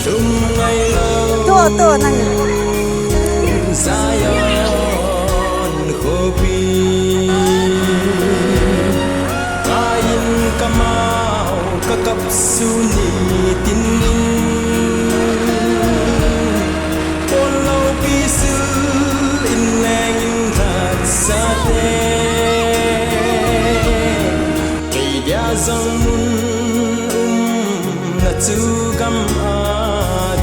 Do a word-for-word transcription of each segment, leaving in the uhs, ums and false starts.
To, to, nang. Zion khopi, kain kamau kakap su nitin, pon loupi sil in leng in lhatsate. Kei dia jong mun umna chu gam a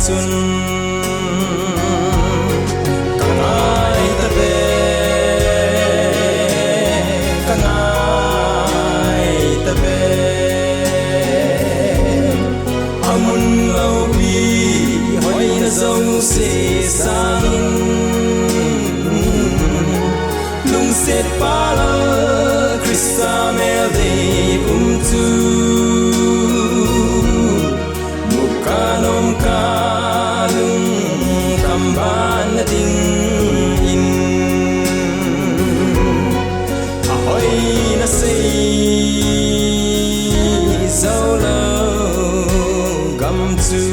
chun ka ngai ta ve, ka ngai ta ve. Amun loupi hoina jouse sangin lungset pal a Christa mel dei um chu, mu kanom kalung kamban na dingin, ahoina sei jou lou gam chu,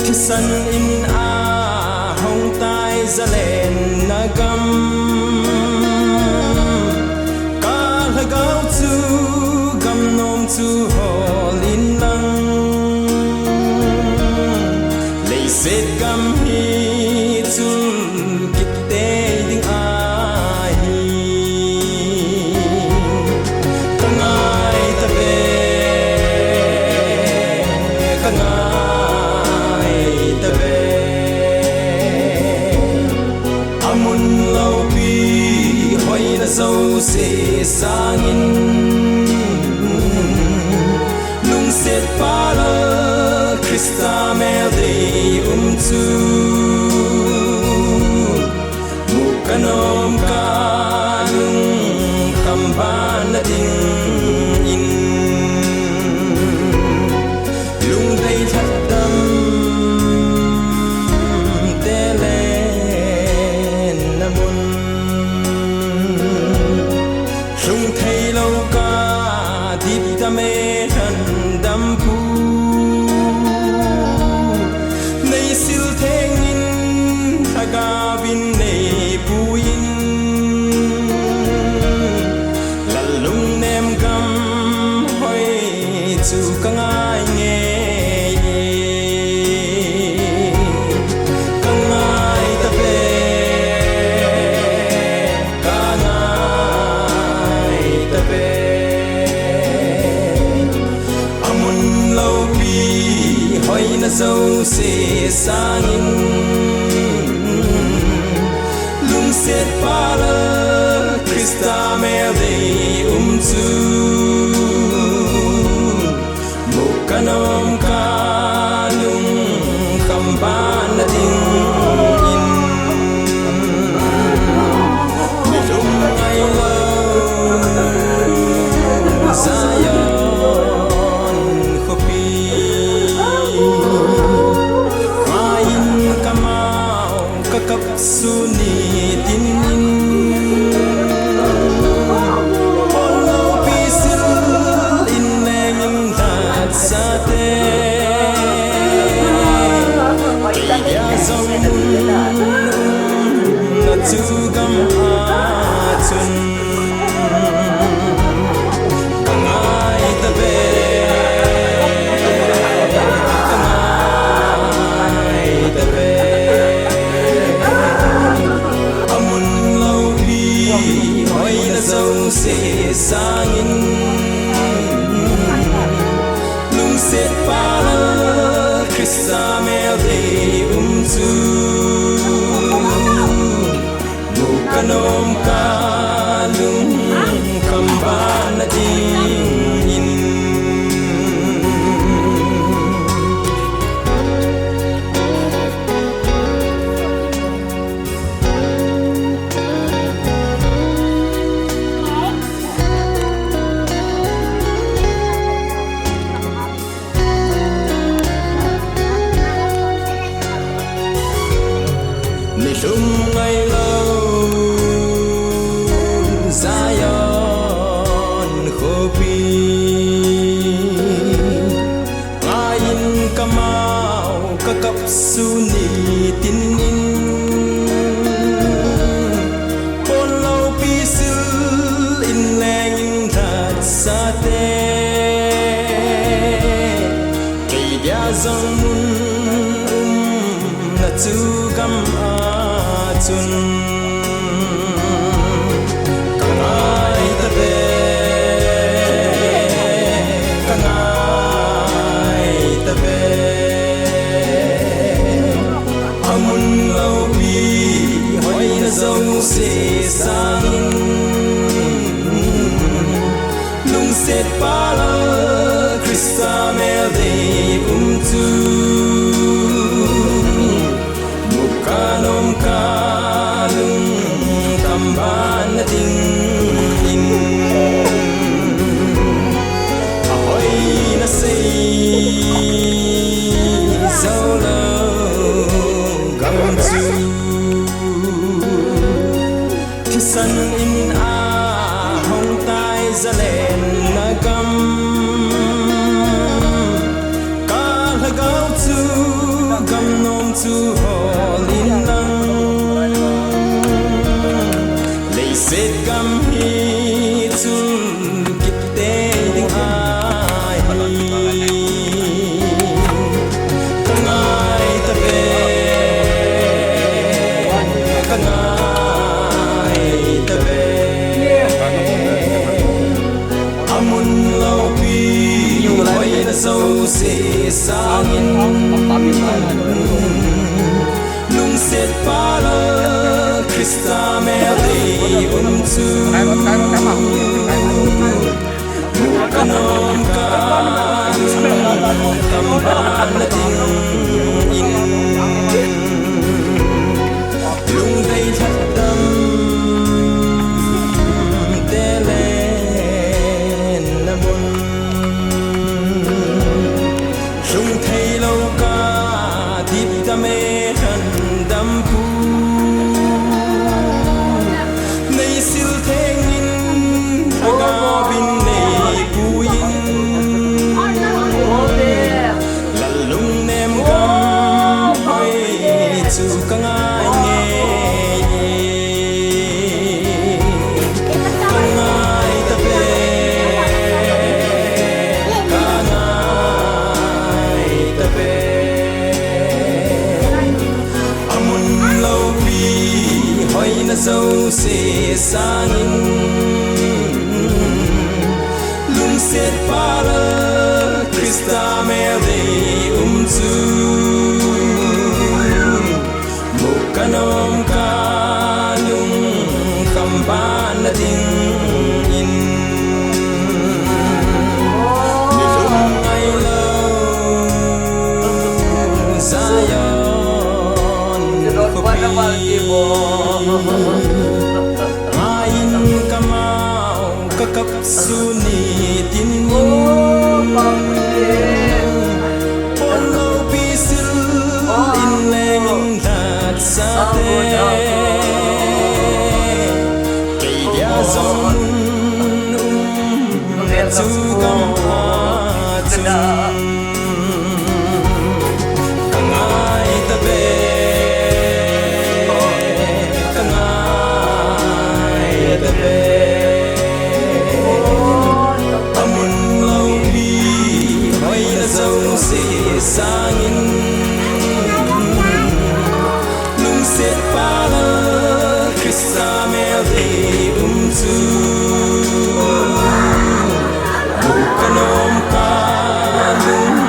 thisan in a hong tai zalenna gam. Ka lhagao chu gam nom chu hol in lang, leiset gam hi chun kit tei ding ahi. Ka ngai ta ve, ka ngai ta ve. Amun loupi hoina jouse sangin lungset pal a Christa mel dei um chu, mu kanom kalung kamban na dingin, lungdei lhatdam te lenna mun, lhung thei lou ka dipdam e lhandam pu, nei sil theng in lhagao in nei pui in, lal lungnem gam hoi chu ka ngai ngei e. Ka ngai ta ve, ka ngai ta ve. Amun loupi hoina jouse sangin lungset pal a Christa mel dei um chu, mu kanom kalung kamban na dingin, mi lung ngai lou Zion khopi, kain kamau kakap su nitin, pon loupi sil in leng in lhatsate. Kei dia jong mun umna chu gam a chun ka ngai ta ve, ka ngai ta ve. Amun loupi hoina jouse sangin lungset pal a Christa mel dei um chu, mu kanom kalung kamban na dingin. Suni tin in, pon loupi sil in leng in lhat sate, kei dia jong mun umna chu gam a chun ka ngai ta ve, ka ngai ta ve. Amun loupi hoina jouse sangin, lungset pala Christa mel dei um chu, mu ka nom ka lungkham ban na ding in, ahoina sei jou lou gam chu, thisan in ahung tai zalenna gam. Ka lhagao chu gam nom chu hol in lang, leiset gam hi chun kit tei ding ahi. Ka ngai ta ve, ka ngai ta ve. Amun loupi hoina jouse sangin, lungset pala Christa mel dei um chu, mu ka nom ka lungkham ban na ding in, lungdei lhadam te lenna mun, lhung thei lou ka dip dam e, lhan dam pu. Nei sil theng in, lhagao in nei pui in, lal lungnem gam hoi chu ka ngai nge. Ka ngai ta ve, ka ngai ta ve. Amun loupi hoina jouse sangin, lungset pala Christa mel dei um chu, mu ka nom ka lungkham ban na ding in, ni lung ngai lou Zion khopi, ngai in ka mau ka kap suni tin in, pon loupi sil in leng in lhat sate, kei dia jong mun umna chu gam a chun, ka ngai ta ve, ka ngai ta ve. Amun loupi hoina jouse sangin, lungset pala Christa mel dei um chu, mu ka nom ka lung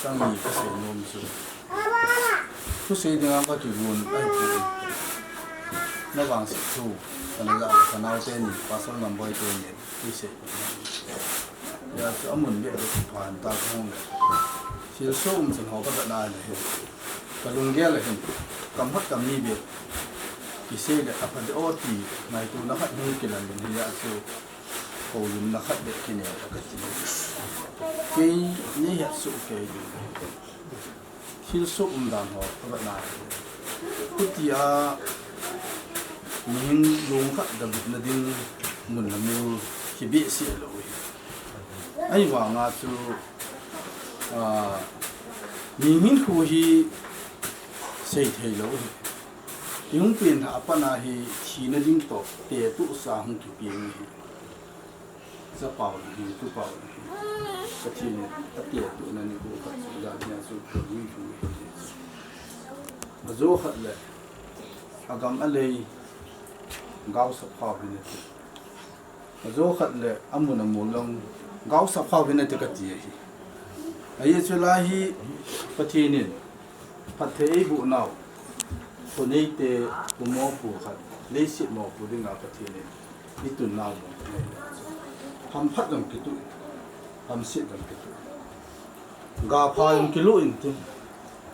Tang ni kasei nom chu, thusei dinga kakigon ahipoi. Navangset thu kana ja le kanaote ni, Pastor Ngamboi teni kisei. Hijeh chun amun beh beh phan ta kahung le, thilsoh um chun ho kavetna le hin, kalunggel a hin, kam khat kam ni beh kisei le apha ding o ti ngaitona khat hung kilan in, hijeh chun houlimna khat beh kinei kati. Kei neihet soh kei ding, thilsoh umdan ho kavetna, hitia mihem lung khat gavutna ding mun le mol kibehseh lou hi. Ahivanga chu, ah, mihem khu hi seithei lou hi. Ihung penlhah a pat a hi thina ding toh tetohsa hung kipeng hi. Chapao hi, tupao hi, Pathen in atehtona nikho khat chu, jan hia chu kalui lhu hi. Ajo khat le, agam alei, gaosap khao hi nati. Ajo khat le, amun amol jong, gaosap khao hi nati kati ahi. Ajeh chu lai hi, Pathen in phatthei eiboh nau, khoneite, khu mopo khat, leiset mopo dinga Pathen in itun nau mo. Hamphat jong kituh, hamset jong kituh, gapha jong kiloh intin,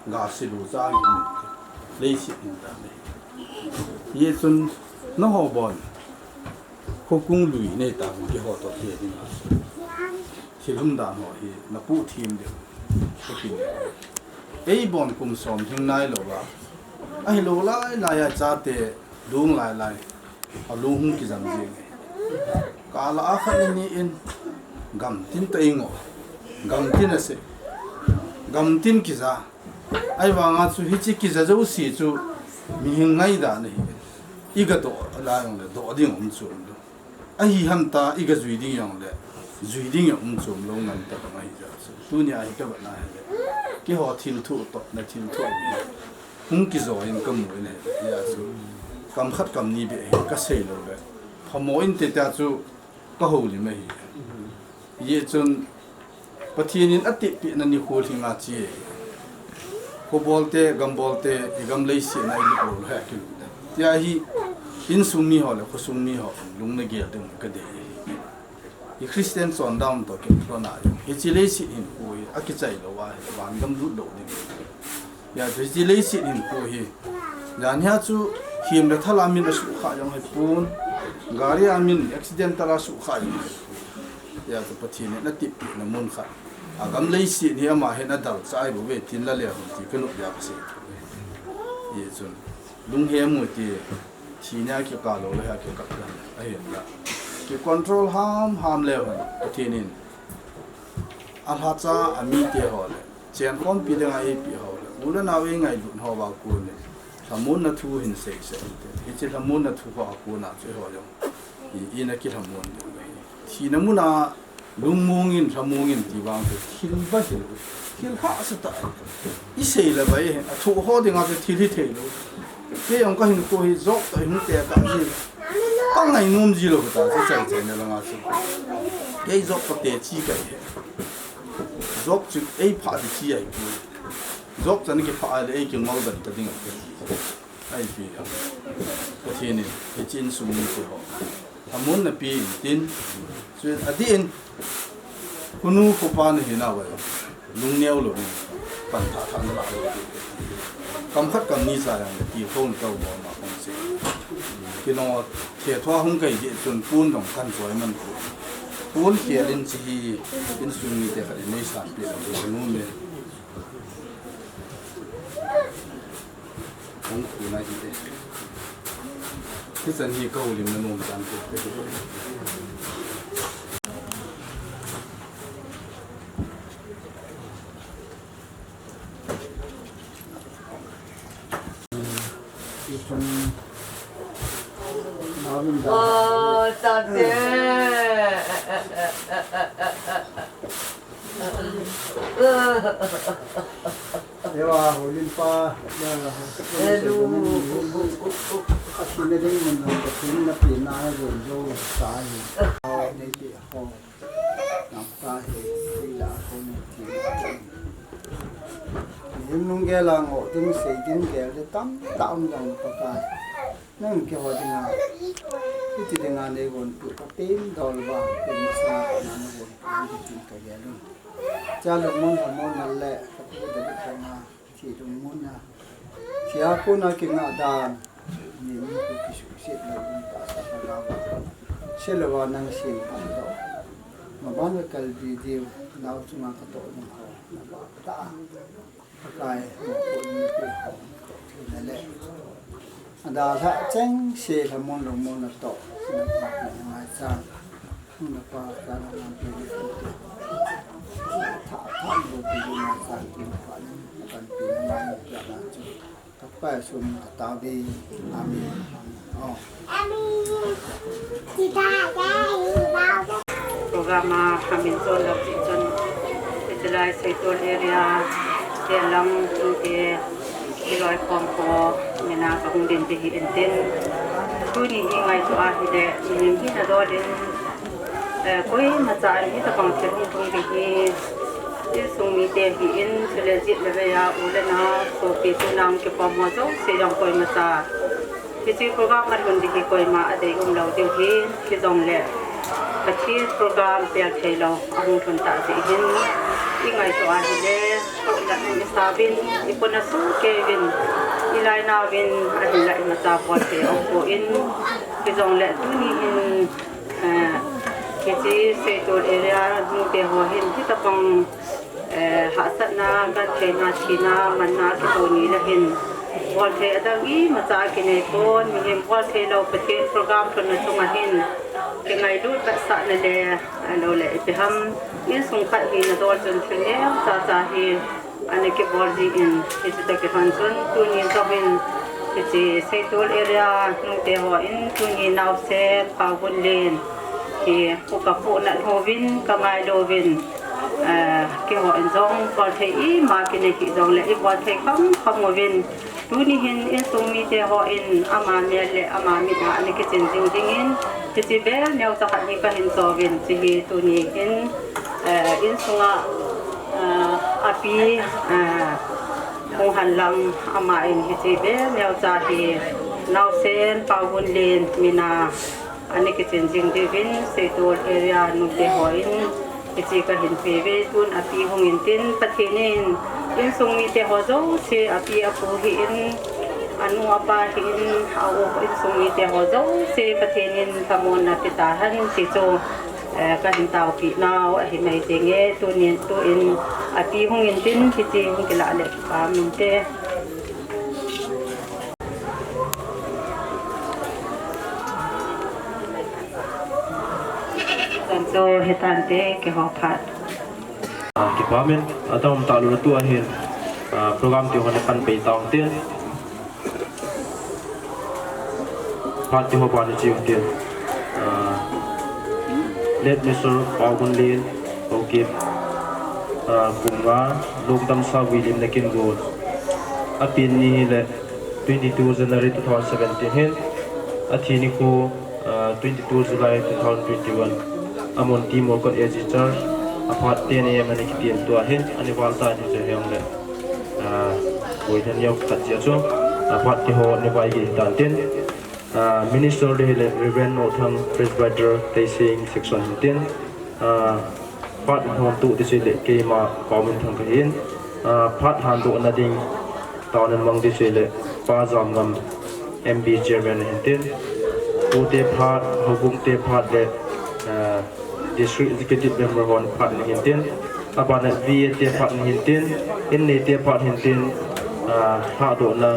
gasilu chang intin, leiset in ta nei. Hijeh chun nangho bon, khokung lui neita kihou toh kei dinga thil umdan ho hi napoh them diu. Eibonchan kum som lhing nailou a, ahilou lai lai a chate lung lai lai, alung hung kijam jing e. Kala a khat ni in gamtin toh eingoh, gamtin asei, gamtin kija. Ahivanga chu hiche kija jouse chu mihem ngaidan ahi. Igadoh lai jongle doh ding um chom lou. Ahiham ta, igajui ding jongle jui ding jong um chom lou ngamta bang ahijeh chun, tunia hi kavetna hile, keiho thil thoh toh, nathil thoh hi hung kijo in kamu in ahi. Hijeh chun kam khat kam ni beh hi kasei lou le phamo inte tia chu kahoulim ahi. Hijeh chun Pathen in atepna nikho lhinga che, khobolte, gambolte, igam leiset na ilut lou le akilut e. Tia hi insung miho le khosung miho lung nagel ding kadei ahi. I Christian chondan toh kilhonna jong, hiche leiset hinkho hi akichai lou ahi, vangam lut lou ding. Hijeh chun hiche leiset hinkho hi, jan hia chu hem le thal a min asukha jong hipon, gari a min accident a sukha jong hipon. Hijeh chun Pathen in atepna mun khat, agam leiset hi ama hin adalchah ahi bouve tin la le hon ti kanop dia kasei. Hijeh chun lunghem u hite, thina kikah lou le hi kikah le ahinla, kicontrol hamham le hon Pathen in alhacha amite ho le chenkhompi dinga eipeh ho le u le nao eingailut ho a kon in lhamonna thu hin seisei inte. Hiche lhamonna thu ho a kona chu eiho jong i, ina kilhamon diu ahi. Thina muna lungmong in, lhamong in ti vang chu thil ba hilou, thil hahsa tah ahi. Isei le bai ahin, athoh ho dinga chu thil hithei lou. Kei jong kahinkho hi Job toh ihung tekah ji, pangainom ji lou ta chu, chaichaina langa chu. Kei Job kateci kahi. Job chu eiphah ding chi ahipoi. Job chan kiphah a le eikingol den ta ding ahi. Ahipoi a, Pathen in hiche insung mite ho lhamonna pe intin, chuin adih in khonu khopa nahinauva lungneo louvin pan thah thah nalah lou, kam khat kam ni cha jongle tilkhouna tobang ma hung se. Kinong thethua hung kai jeh chun pon jong kahin choi man pon. Pon khel in hiche hi insung mite khat in neisanpeh lou ding nom e. Hung khu na hi e. Hichan hi kahoulimna nom chan te. Oh, tate. Ewa, houlimpa, Hello. Athina ding mun, athina pina, gon jo, sa hi. Nei ti ho. Nam ta hi, ila, ho, nei ti. Lim nung gel a ngoh ding, sei ding gel ding tamtah um jong Pakai, nang keiho dinga, hiti dinga neigon pi ka pem dol uva, pem sa na na gon pi ka gel un. Cha lungmon, lungmon na le, ka pu da ka nga, thi lungmon na. Thi a kona kingah dan, ni ni ku kisuhset lou ding tahsa ka gam. Selouva nang sem phat lou. Maban ka kal video, nao chunga ka toh ding ho, na ba ta. Pakai, mo ko ni ko ko, na le. Adalhah chengse lhamon lungmon natoh, na pa na ngai chang. Na pa ka na ngai pe ni ko. Tha, tha, mo ko ni ngai chang, ki pa ni, na pan pe na ngai, na pa na chu. Ka pa sum ka ta ve. Amen. Amen. Oh. Program a hamin chon lou ti chun, hitilai Seitol area, Telang, Tute, Tiloi Khom ko, mina ka hung din ti hi intin. Tuni hi ngaito a hile, mihem hina dol in, eh, koimacha in hitabang thil hung tung ti hi, insung mite hi in, chule jet le vei a, u le nao, sopi sunang kipom ho jouse jong koimacha. Hiche program a lhun ding hi koima adei um lou diu hin, hijongle Pathen program pel thei lou ahung lhun tah jeh hin, i ngaito a hile, hoilah in i sauvin, i pona sohkei uvin, i lainau vin, ahinlah imacha bol thei aumpoi, hijongle tuni hin, eh, hiche Seitol area nute ho hin, hitabang eh, hahsatna, gentheina, thina, manna, kitoh ni le hin, bolthei adang imacha kinei pon, mihem bolthei lou Pathen program lhunna chunga hin, kingailut vetsahna le, ahilou le, ipi ham, insung khat hina dol chun thil neocha cha hi, ana kibol jin, hichu toh kilhon chun, tuni jong hin, hiche Seitol area nute ho in, tuni naosen, Paobunlen, hi, upa pu nat hovin, ka ngailou vin, eh, keiho in jong, bolthei ima kinei hih jongle, i bolthei kham kham uvin. Tuni hin insung mite ho in ama mel le ama mit a ana kichen jing dingin, hiche bel neocha khat hi kahin chouvin, hiche hi tuni hin, eh, insunga, eh, api, eh, hung hen lang ama in hiche bel neocha hi naosen Paobunlen mina ana kichen jing diuvin, Seitol area nute ho in, hiche kahin pe uve, tun api hung intin, Pathen in, insung mite ho jouse, api apu hi in, anu apa hi in, a u insung mite ho jouse, Pathen in lhamonna pe tahen, ti chu, eh, kahin taopi nau ahi mai jenge, tunin, tun api hung intin, hiche hung kilah le kipah inte. Chan chu hitante keiho phat. Ah, kipah in, adang um talou na tua hin, ah, program ti ho na pan pei tau tin. Phat ti ho ban chi tin. Ah, late Mister Paobunlen, okay. Ah, kum nga, Lungdamsa William Nakingo. Apen ni hile, twenty-two January two thousand seventeen hin, athi nikho, ah, twenty-two July two thousand twenty-one, amun Timor Kot A G Church, aphat ten A M ana kitin tua hin, ani val tan hiche hijongle, ah, koi than yau khat jia chu, aphat ti ho ni vai gi tan tin, ah, Minister le hile Reverend Nothang, Presbyter, Teising Section tin, ah, phat hon tu ti chu le keima Paominthang kahin, ah, phat handohna ding, taona mang ti chu le Pa Jamngam M B Chairman ahin tin, pute phat, houbung te phat le, ah, District Executive Member hon phat ahin tin, abana V A te phat ahin tin, in nei te phat ahin tin, ah, lhahdohna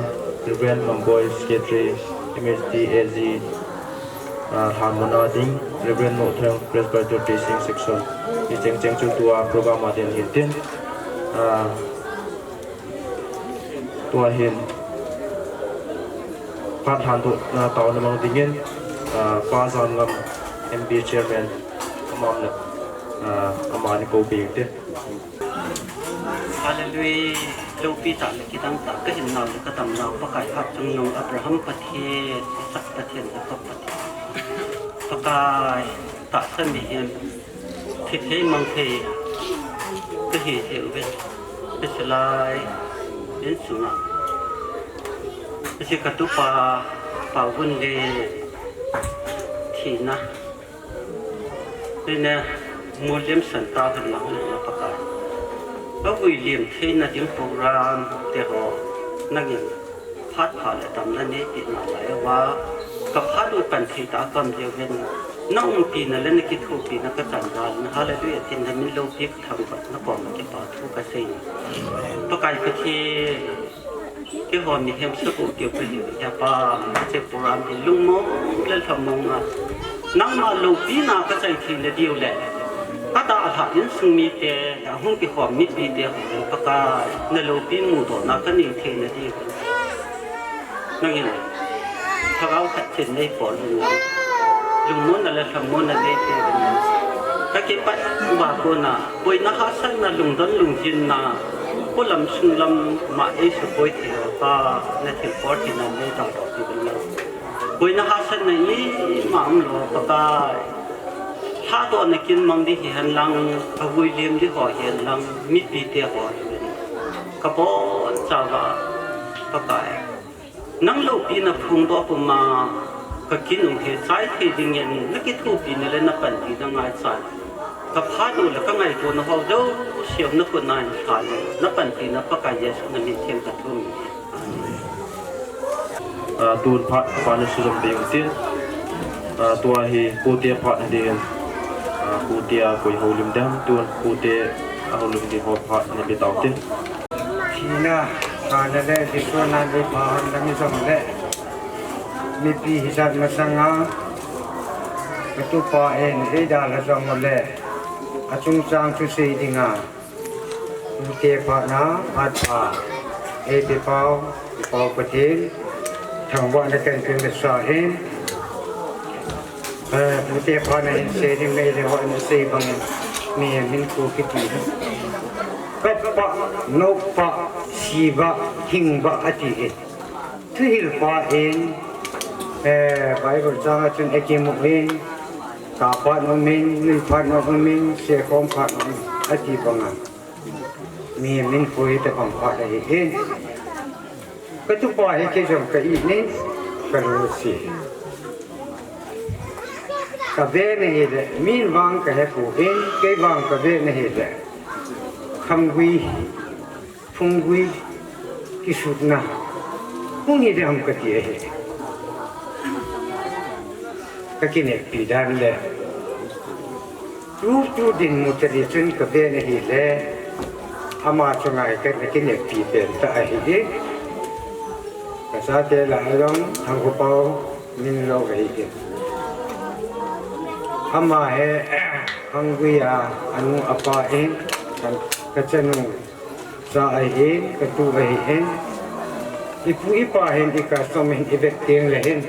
Reverend Mamboi Secretary, M S D A G, ah, lhamonna ding, Reverend Nothang Presbyter Teising Section, hicheng cheng chu tua program a din ahin tin, ah, tua hin, phat handohna taona mang dingin, ah, Pa Jamngam M B Chairman, amam le, ah, amani kou pe inte. Hallelujah, loupi tah le kidang tah, kahin nau le kadam nau, Pakai Hatchungnung, Abraham Pathen, Isaac Pathen, Jacob Pathen. Pakai, tahsa mihem, thi thei mang thei, kahi thei uve. Hiche lai, Insunga, hiche katupa Pauvun le thina, ina mulim santa khan lang na Pakai. Avui lim theina ding program te ho nangin phat pha le damna neipeh nalai uva, kaphat u pan thei tah a kaum jeh uvin, na umpina le na kithopina kachan jal in, hallelujah tin namin loupi kathangvah na koma kipa thu kasei. Pakai Pathen, keiho mihem sagoh keu kahiu Hepa, hiche program hi lungmong le lhamong a nangma loupina kachai theina diu le, adalhah insung mite, ahung kikhom mipite ho, Pakai, na loupi mudohna kanei theina diu nangin lhagao khat chin neipol in lang, lungmonna le lhamonna neipeh in lang. Kakipat uva kona boina hahsatna, lungdon lungjinna, polam sunglam ma eisuboi thei uva, nathilbol theina neidaldoh peh in lang. Boina hahsatna ima umlou Pakai, lhadohna kin mang ding hihen lang, avui lim ding ho hihen lang, mipite ho hihen lang, kabonchauva Pakai, nang loupina phongdoh puma kakin u hi chai thei dingin, nakithopina le napanpina ngaichan, kaphat u le kangaitona ho jouse nakhut na in lhan in, napanpina Pakai Jesu namin theng kathum e. Ah, tun phat, phat na sujom ding tin. Ah, tua hi pute phat na ding. Ah, pute a koi houlim dem, tun pute a houlim ding ho phat na pe tau tin. Thina, kana le, Jesu na le, phat na mi jong le. Mipi hijat masanga, katupa in, eidalha jong le. Achungchang thusei dinga. Pute phat na, phat pha. Eipeu, Pau Pathen, thangvahna kanpe masa in. Eh, pute phat na hin sei ding mei le ho in sei bang in. Mi min ko kiti. Kap pa, nop pa, si ba, hing ba ati e. Thuhil pa in, eh, Bible chang a chun akimu in, ka phat na um in, nui phat na um in, sekhom phat na um in, ati banga. Mi min koi tabang phat ahi in. Katupa hi kei jong ka it in, ka lungset. Ka ve na hile, min vang ka he poi, kei vang ka ve na hile. Khamgui, phunggui, kisutna. Hung hi ding ham kati ahi. Ka kineppi dan le. Tutu dinmun tah a chun ka ve na hile, ama chunga hi ka, ka kineppi pen tah ahi. Ka chate lah a jong, Thangkhopau Minlou ahi. Ama hi, Khamgui a, anu apa in, ka, ka chanu cha ahin, ka tu ahin, ipu ipa hin, i custom hin, i vet teng le hin,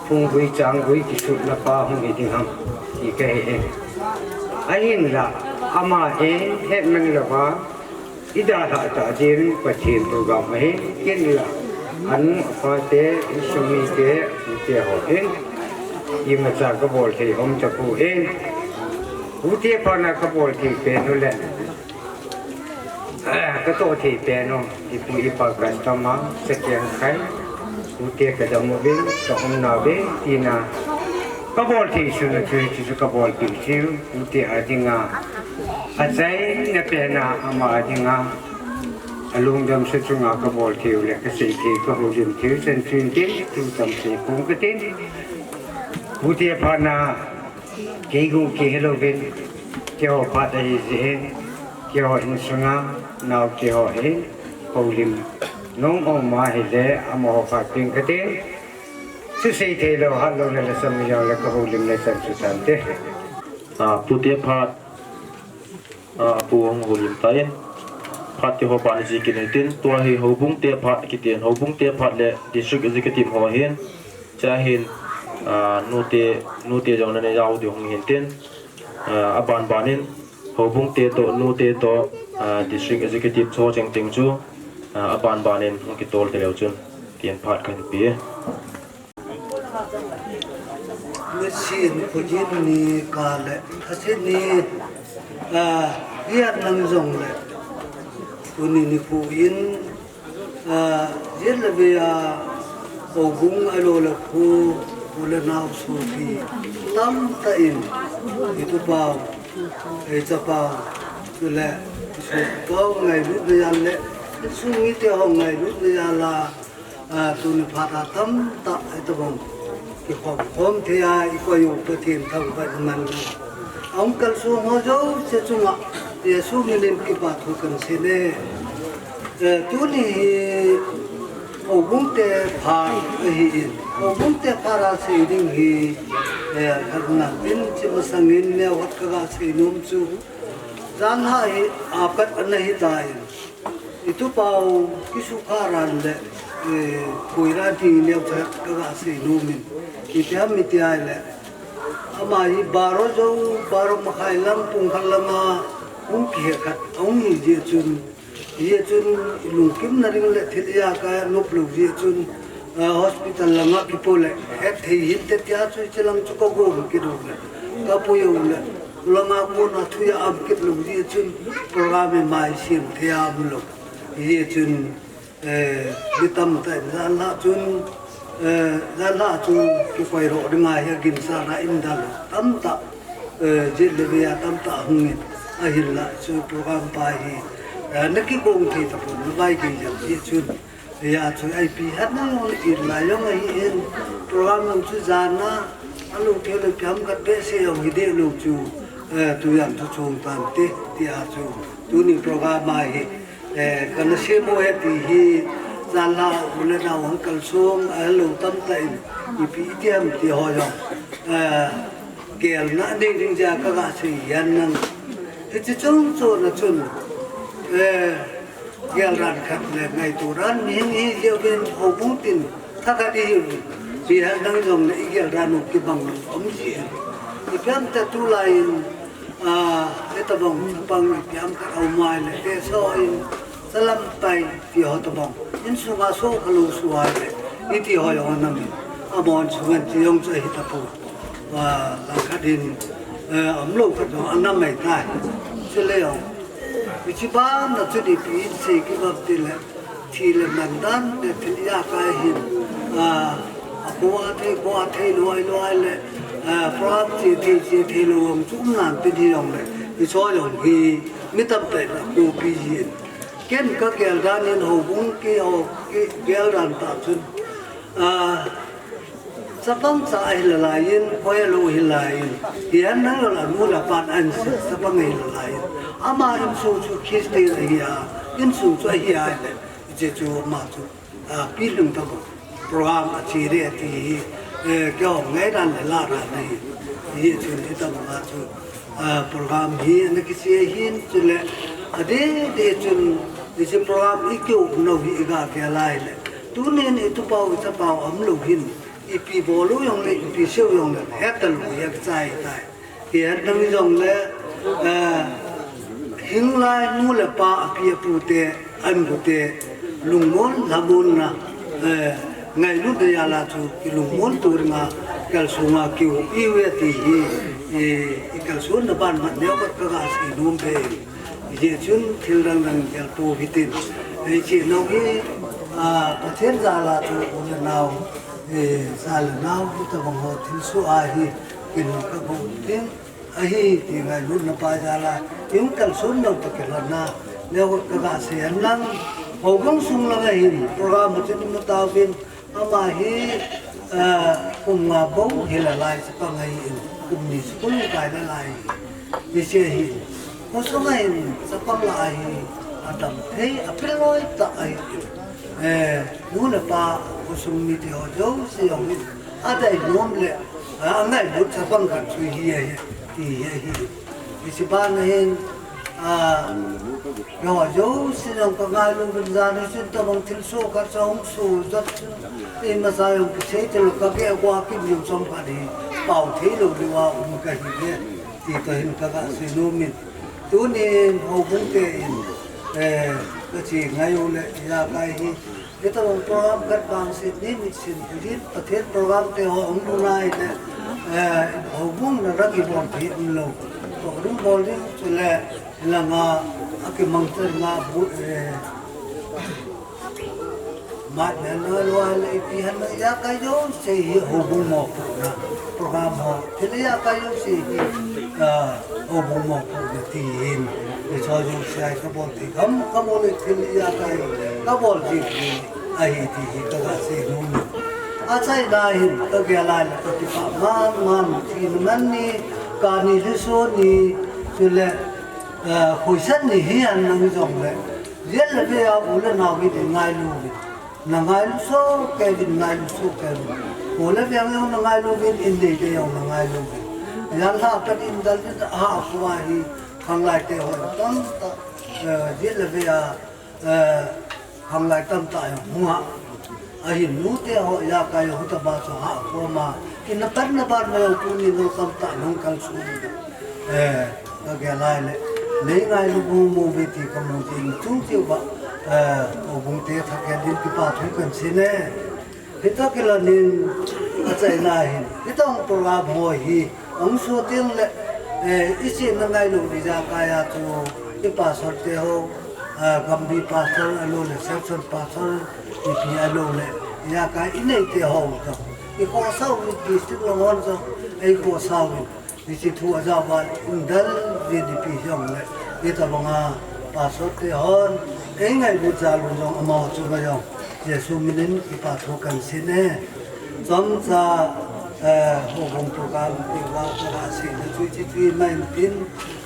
phunggui changgui kisutna pa hung hi ding ham, ti ka he in. Ahinla, ama hin, hetman louva, i dalhah tah ding Pathen program ahin, ken la, anu, apa te, insung mite, ute ho hin, imacha ka bol thei um tapoi. Ute phat na ka bol thei pen u le, Ah, ka toh thei pen u, ipu ipa custom a, sa kiang khai, ute ka dam uvin, ka umna uve, tina. Ka bol thei sun a chu, chu chu ka bol thei chu, ute a dinga. Achaina pen a, ama a dinga. Alungdam sa chunga ka bol thei u le, ka sei thei, ka houlim thei u, chan chun tin, tu tam sei pong ka tin. Ute phat na, Kei gu kei helou vin, keiho phat ahi jeh in, keiho insunga, nao keiho hin, houlim nom um ahile, amaho phat ding katin, thusei theilou, hatlou le lhasam jong le ka houlim le chan chu tante. Ah, pute phat, ah, apu hung houlim tan, phat keiho phat na ji kit in tin, tua hi houbung te phat kitin, houbung te phat le district executive ho hin, Chua hin, ah, nute, nute jong nana jao diu hung hin tin, ah, aban ban in, houbung te toh, nute toh, ah, district executive cho cheng cheng chu, ah, aban ban in hung kitol te leu chun, tin phat kahin pe. Nisim Phujin ni kah le, Thasi ni, ah, hiat nang jong le. Tuni nikho in, ah, jet le vei a, houbung ahilou le kho, u le nao sopi tamtah in, i tupau, i chapau, chule i sopau ngailutna jal le, insung mite ho ngailutna jal a, ah, tuni phat a tamtah, hitobang kikhom khom thei a, i koi u Pathen thangvah in man. Ahung kalsong ho jouse chunga, Jesu min in kipa thu kan sei e. Eh, tuni hi houbung te phat ahi in, houbung te phat a sei ding hi, eh, khatna in, chi masang in neo khat ka ga sei nom chu, janhi a pat ana hi ta in, i tupau kisukha ran le, eh, koi ran hi neo khat ka ga sei nom in, ipi ham iti ahile, ama hi baro jou, baro makhai lang, pung khat lang a hung kihe khat ahung hi jeh chun, hijeh chun i lungkimna ding le thil ijakai a nop lou jeh chun, ah, hospital langa kipo le, het thei hinte tia chu hiche lang chu ka gom kit u le, ka pui u le, langa kona thu a um kit lou jeh chun, program i mai sem thei a um lou. Hijeh chun, eh, mi tamtah in janhi chun, eh, janhi chu kikoidoh ding ahi, aginsana in dalha tamtah, eh, jet le vei a tamtah hung in, ahinla chu program pa hi, eh, na kigong thei tapon, na vaigei jal jeh chun, hijeh chun ipi hatna jong le it lai jong ahi in, program jong chu jan a, alou thei lou ipi ham khat behseh jong hi deh lou chu, eh, tujan chu chong tante, tia chu tuni program a hi, eh, kana sem u ahi ti hi, janhi u le nao hung kalsong, ahilou tamtah in, ipi iti ham ti ho jong, eh, gelna nei ding jeh a ka ga sei ahin lang. Hiche chungchon a chun, eh, gel dan khat le ngaito dan mihing ihi jeh uvin, houbung tin thakhat ihi uvin, ipi ham nang jong le i gel dan u kibang lou um ji e. Ipi ham tia tulai in, ah, hitobang chapang ipi ham khat aum ahile, teso in, chalam pai ti ho tobang, insunga so khalou suh ahile, iti ho jong anam in, amahon sunga ti jong chu ahi tapoi. Ah, langkhat in, eh, umlou khat jong anam ahitai. Chule jong, hiche bana chun ipi in sei kit ham tile, thi le man dan le thil ijakai hin, ah, akhoh a thei, khoh a thei lou ahilou ahile, ah, program che thei, che thei lou jong chu um nan tin, hijongle hicheho jong hi mi tamtah in akhopi jin. Ken ka gel dan in, houbung kihou, kigel dan tah chun, ah, chapang cha ahi nalai in, koi lou ahi nalai in, hihen nang lou la nu le pan ahin sel chapang ahi nalai in, ama insung chu Christian ahi a, insung chu ahi ahile, hiche chu ama chu, ah, pilhing tobang program ache ding ati hi, eh, keiho ngaidan le lahdan ahi. Hichun hitobang a chu, ah, program hi ana kiche ahin, chule adeh deh chun hiche program i kium nau hi i ga gel ahile, tunin i tupau i chapau aum lou hin, ipi bol u jongle, ipi sei u jongle, het talou hi akichai tai. Hihen lang jongle, eh, hing lai nu le pa, api apu te, a-inkote lungmon lhamonna, eh, ngailutna jal a chu kilungmon tou dinga kalsong a kium ihiuve ti hi, eh, i kalsonna ban mat neo khat ka ga sei nom e. Hijeh chun thil dang dang gel pou hitin, hiche nau hi, ah, Pathen jal a chu u le nao, eh, cha le nao hitobang ho thilsoh a hi, kin ka gong ding ahi ti ngailutna pa jal a, in kalson nau toh kilhonna neo khat ka ga sei ahin lang, houbung sung lang a hin program chu i mu tauvin, ama hi, ah, kum nga bou hi nalai chapang ahin, kum ni school kai nalai ahi. Hiche ahin, khosung a hin chapang lah a hi, adam thei, apil loi tah ahin, eh, nu le pa, khosung mite ho jouse jong hin adei nom le, ah, angailut chapang khat chu hi ahi, ti hi ahi. Hiche ban a hin, ah, keiho jouse jong ka ngailu uvin, jan hi chun tobang thilsoh khat chu ahung soh jat chun, ima sa jong kisei thei lou, ka keh a kua kim jong chomkhat hi pao thei lou diu a um kahi e, ti toh hin ka ga sei nom in. Tunin houbung te in, eh, ka che ngai u le ijakai hi, hitobang program khat vangset ni mitsin uvin, Pathen program te ho hung lhun ahile, eh, houbung na ra kibol thei umlou, toh ding bol ding, chule hilanga, Akimang ter nga bu, eh, mat na na lua le ipi han na ijakai jouse hi houbung mopohna program ho. Thil ijakai jouse hi, ah, houbung mopohna ti hin. Iso jouse ai kabol ti gam, kabol le thil ijakai kabol ti hi ahi ti hi kaga sei nom e. Achaina hin kagel a le kakipah man man, thi ni man ni, kani le so ni, chule, eh, khoisan ni hi an nang jong le. Jel le ve a u le nao hi de ngailu ve. Na ngailu soh kei uvin, ngailu soh kei uvin. Kho le veng jong na ngailu uvin, in neite jong na ngailu uvin. Jan lha ka din dal din ha kho a hi, khanglai te ho tamtah, eh, jel le ve a, eh, khanglai tamtah jong hung a. Ahin nute ho ijakai ho tobang chu ha kho ma. Kin na pan na bar ma jong tuni jong tamtah hung kal su. Eh, kagel a le. Nei ngailu bu mu ve ti kamu jing chung cheu ba. Eh, houbung te thakhat in kipa thu kahin sei e. Hita kila nin achaina hin. Hita hung program ho hi. Hung so teng le. Eh, ichi na ngailu ni ijakai a chu. I pastor te ho. Eh, Gambih pastor ahilou le, section pastor. Ipi ahilou le. Ijakai i neite ho. I khosa u district lang hon chu. I khosa u. Hiche thu ajah uva indal jing ipi hijongle, hitobanga pastor te hon, eingailut jal un jong amaho chunga jong, Jesu minin kipa thu kahin sei e. Chomcha, eh, houbung program ti uva kaga seina chu hiche chu mai in tin,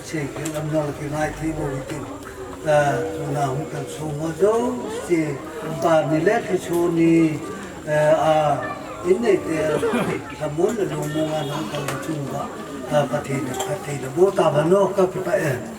seikhel lam jong kingai thei bou hitin. Eh, tuna hung kalsong ho jouse, kani le kisu ni, eh, a, in neite, lhamon le lungmong a nang kal le chunga, eh, Pathen, Pathen, bo ta ba no, kakipah e.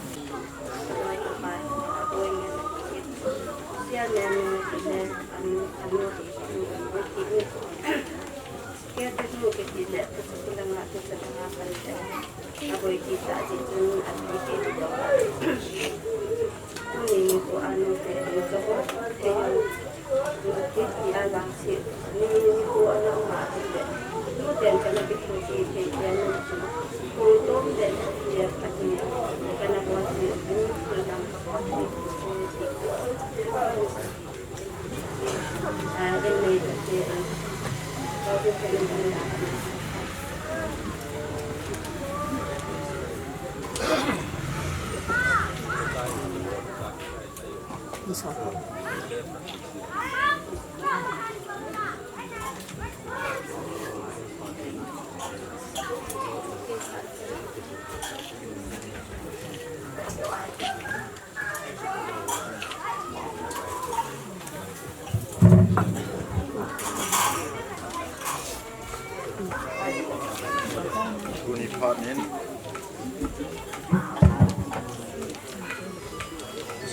Tuni phat in.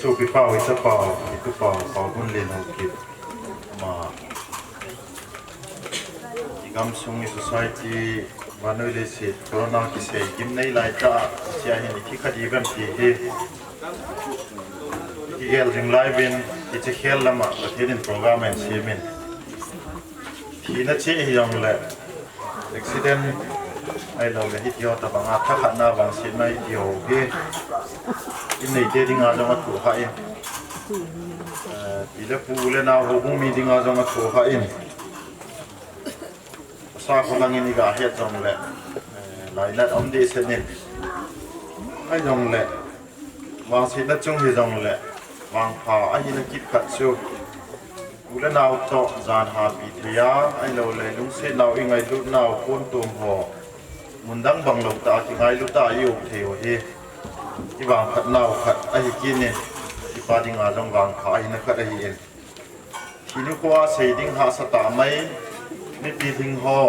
Sopi pau, i chapau, i tupau, Paobunlen Haokip. Ama i gamsung, i society, vannoi leiset, corona kisei gimnei laitah, hichea hin i thi kha diu vem ti hi i kigel ding lai uvin, hiche khel lama Pathen in program ahin semin. Thina cheh hijongle, accident ahilou le hiti ho tobanga thakhatna vangsetna hiti ho hi in neite dinga jong athoh kha in, eh, pi le pu, u le nao, houbung mi dinga jong athoh kha in, asa kho langin i ga het jongle, eh, lainat um dehset in, ahijongle vangsetna chung hijongle vangpha ahina kit khat chu, u le nao toh jan hapi thei a, ahilou le lungset nau, i ngailut nau, pontom ho mun dang bang lou tah a kingailu tah a i um thei u hi i vangphat nau khat ahi kit in, i pa dinga jong vangpha ahina khat ahi in. Thi nikho a sei ding hahsa tah mai, mipi lhing ho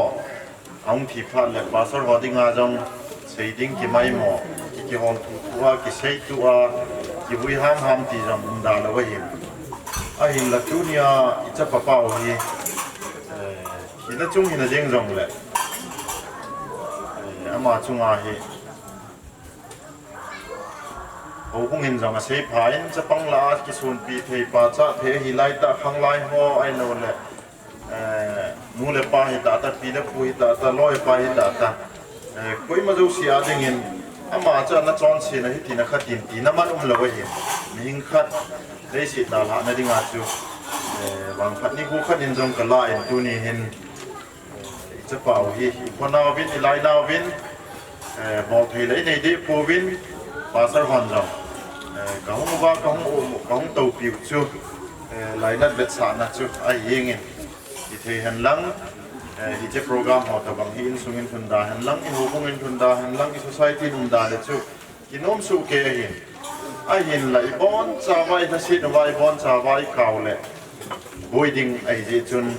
ahung thi phat le pastor ho dinga jong sei ding kimaimo, ki, kihol thuthu a, kiseitu a, kivui hamham ti jong umda lou ahin. Ahinla tunia i chapa pau hi, eh, thina chung hin ajeng jongle, eh, ama chunga hi houbung in jong aseipha in, chapang lah a kisonpi thei, pachat thei ahi laitah, khanglai ho ahilou le, eh, nu le pa hita ta, pi le pu hita ta, loi pa hita ta, eh, koima jouse a dingin ama chu ana chonsetna hitin akhat in tina man umlou ahi. Hing khat, leiset dalhah na dinga chu, eh, vangphat nikho khat in jong kala in tuni hin, eh, i chapau hi, i khonau vin, i lainau vin, eh, bol thei lei nei deh pouvin, Pastor hon jong, eh, ka hung uva, ka hung u, ka hung toupiu chu, eh, lainat vetsahna chu ahi jengin, i thei hen lang, eh, hiche program ho tabang hi insung in lhun da hen lang, i houbung in lhun da hen lang, i society in um da le chu, kinom soh kei ahin. Ahinla i bonchauva i lhaset uva i bonchauva i kau le boi ding ahi jeh chun,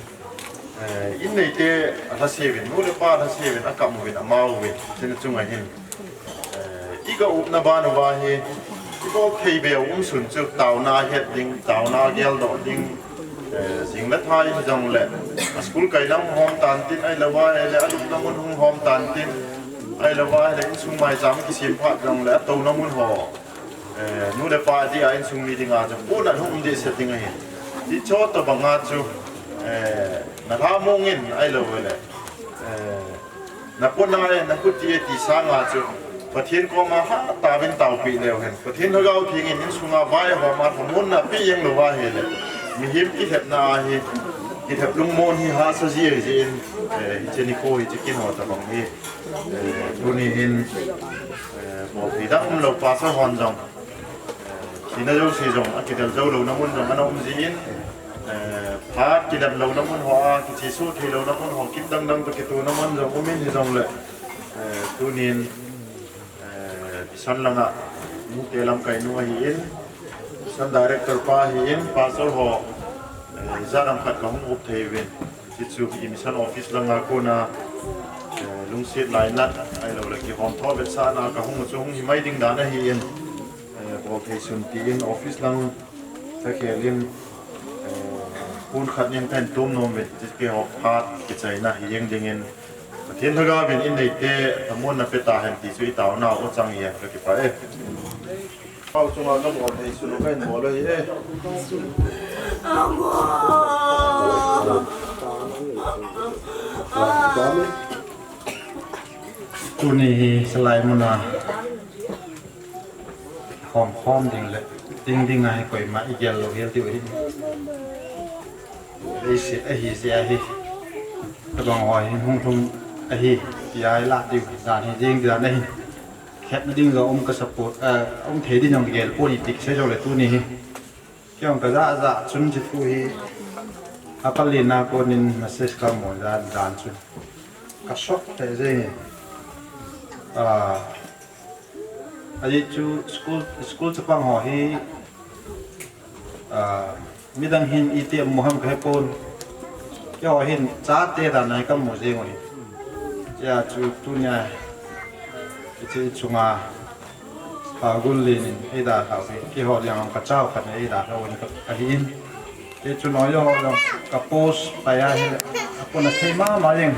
eh, in neite alhase uvin, nu le pa alhase uvin, akam uvin, amao uvin, chuna chunga hin, eh, i ga upna ban uva hi, i bol thei beu um sun chu taona het ding, taona geldoh ding, eh, jing le thai hijongle, a school kaina hung hom tan tin, ahilou va ahile, a lupna mun hung hom tan tin, ahilou va ahile, insung maicham kisem phat jongle, a touna mun ho, eh, nu le pa dia insung mi dinga chu, puna hung um dehset ding ahi. Hiche tabanga chu, eh, na lhamong in, ahilou vele, eh, na pona e, na khuti e ti sanga chu, Pathen koma hatah in taopeh leu hen. Pathen Lhagao Theng in insunga vaihom a lhamonna apeh jeng louva ahile, mihem kilhepna ahi, kilhep lungmon hi hahsa ji ahi jeh in, eh, hiche nikho hiche kin ho tabang hi, eh, tuni hin, eh, bol thei dang umlou Pastor hon jong, eh, thina jouse jong, akidel jou louna mun jong ana um jin, eh, phat kilem louna mun ho a, kichesuh thei louna mun ho, kit dang dang toh kitouna mun jong um in hijongle, eh, tunin, eh, mission langa, nute lamkai nu ahin, mission director pa ahin, Pastor ho, eh, ijat ham khat kahung up thei uvin. Hichu i mission office langa kona, eh, lungset lainat, ahilou le kihom tho vetsahna kahung chu hung himai ding dan ahin, eh, bol thei sun tin office lang kakhel in, eh, pon khat nin kahin tom nom uvin, keiho phat kichaina hi jeng dingin, Pathen Lhagao vin in neite lhamonna pe tahen ti chu i taonau chang in kakipah e. Pau chunga kabol thei sun kahin bol ahi e. Tuni hi salai muna khom khom ding le ding ding ahi, koima igel lou hel diu ahi. Leiset ahi jeh ahi. Tabang ho hin hung lhung ahi, tia ilah diu dan hi jeng dan ahi. Hetna ding jong um ka support, eh, um thei ding jong kigel poi ti kisei jongle tuni hi. Kei jong kajah jah chun hiche thu hi apalena konin message kamu dan, dan chun ka shock lheh jenge. Ah, ajeh chu school, school chapang ho hi, ah, midang hin iti amu ham kahepon. Keiho hin chate dan a hi kamu jeng u ahi. Hijeh chun tunia hiche chunga Pagul Len in eidalhau hi, keiho jong kachao khat in eidalhau in ka, ahin. Hichun eiho jong ka post pai ahile, apona thei mama jeng.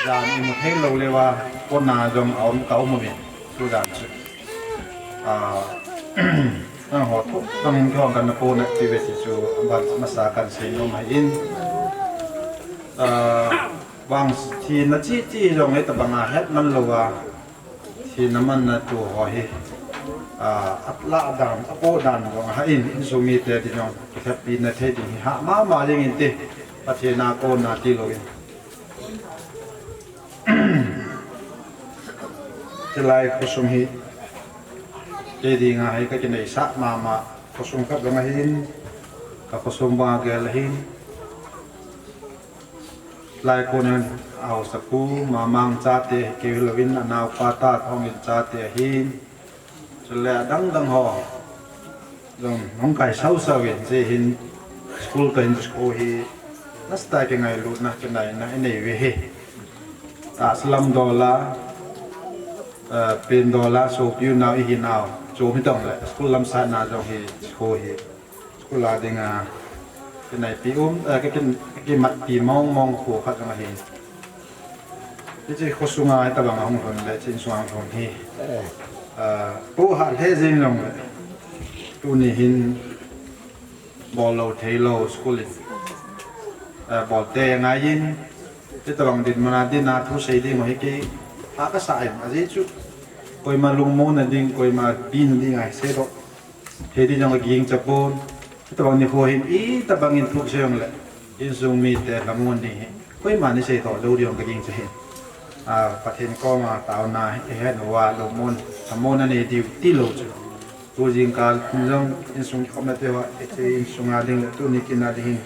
Jan imu thei lou leuva, pona jong aum, kaum uvin. Tujan chu, ah, nangho thu bangin keiho kana pona ti ve ti chu, aban masa kahin seinom ahin. Ah, vang thina chi chi jong hitabanga hetman louva, thina manna thu ho hi, ah, alah dan, apoh dan jong ahin, insung mite ding jong kithepina thei ding hi hah mama ding inte, Pathen a kona tilouvin. Chulai khosung hi kei dinga hi kakineisah mama khosung khat jong ahin, ka khosung banga gel ahin. Lai konin ahaosapu, mamang chate hi kei hilouvin, anaopa Tathong in chate ahin. Chule adang dang ho jong hung kai sau sau in, hiche hin school kahin chu school hi nasatah a kingailutna, kinaina inei uve hi. Tahsa lam dola, eh, pen dola, sopi unau ihinau chom hitongle, school lamsatna jong hi school hi, school a dinga kinaipi um, eh, ki, ki, kimatpi mong mong kho khat jong ahi. Hiche khosunga hitabanga hung lhun le, hiche insunga hung lhun hi, ah, pohah lheh jeng jongle, tuni hin bol lou thei lou school in, ah, bol tei angaiyin, hitabang dinmuna dinga thusei ding u hi kei hah kasah in, ajeh chu koima lungmonna ding, koima pina ding ahi seidoh. Hiti jong ka ging chapon. Hitabang nikho hin itabang in thuk se jongle, insung mite lhamon ding hi koiman isei toh lou ding jong ka ging cha hin. A, Pathen koma taona ihet uva lhamon, lhamon anei diu tilou chu. Tu jingkah in jong insung kikhopna te ho, hiche insung a ding le tuni kin a ding hin,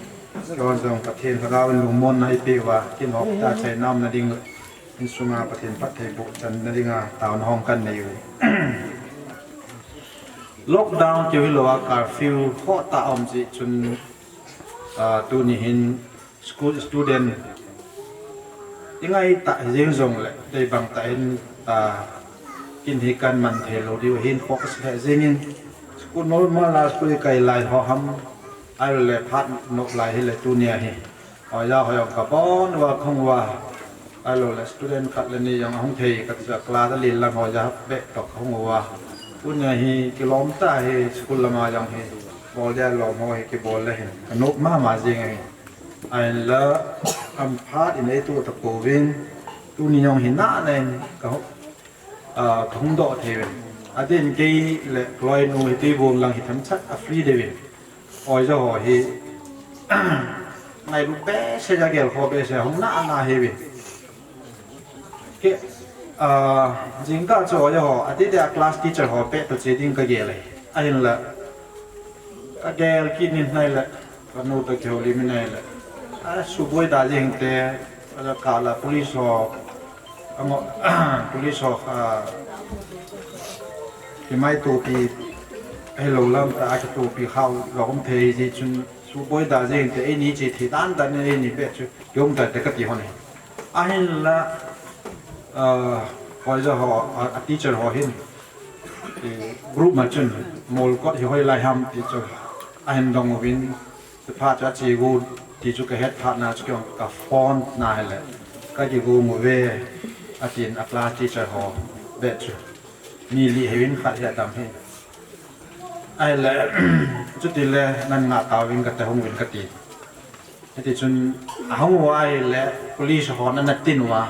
keiho jong Pathen Lhagao in lungmonna eipeh uva, kin ho ta chaina umna ding le, insung a Pathen phattheiboh channa dinga taona hung kan nei u. Lockdown keu hilou a curfew khoh tah a um jeh chun, a, tuni hin school student ingai tah hijeng jongle, deibang tah in, a, kin hi kan man thei lou diu hin focus lheh jengin, school normal a school ikai lai ho ham, ahilou le phat nop lai hile tunia hi oja ho jong kabon uva kahung uva, ahilou le student khat le ni jong ahung thei kati chu, class a len lang oja beh toh kahung uva. Tunia hi kilom tah hi school lama jong hi bol dia lom ho hi kibol le hin kanop mama jeng ahi. Ahinla, am phat in eitoh tapouvin, tuni jong hi nana in ka, a, kahung doh thei uvin. Adeh in kei le kaloinu hi tuibong lang hi themchat a free deh uvin. Oja ho hi ngailut behseh a, gelkhoh behseh a hung nana ahiuvin. Kei, a, jingkah chu oja ho, adeh deh a class teacher ho beh toh che ding kagel ahi. Ahinla, kagel kit in ahile, kanu toh kihoulim in ahile, a, suboi da jeng te, a, kah la police ho, ango, police ho, a, kimaitopi, ahilou lam tah a kitopi khah lou um thei jeh chun, suboi da jeng te, eini che thei dan dan in eini beh chu kium tai te kati hon ahi. Ahinla, a, oja ho, a, a teacher ho hin, group ma chun, molkot hi hoilai ham ti chu ahin dong uvin, chuphat chu ache go ti chu kahet phat na chu keiman ka phone na hile, kakigong uve, atin a class teacher ho beh chu. Mi li hiuvin khat hi adam hi. Ahile, chutile nangah tauvin kate hung uvin kati. Hitichun ahung uva ahile police hon ana tin uva.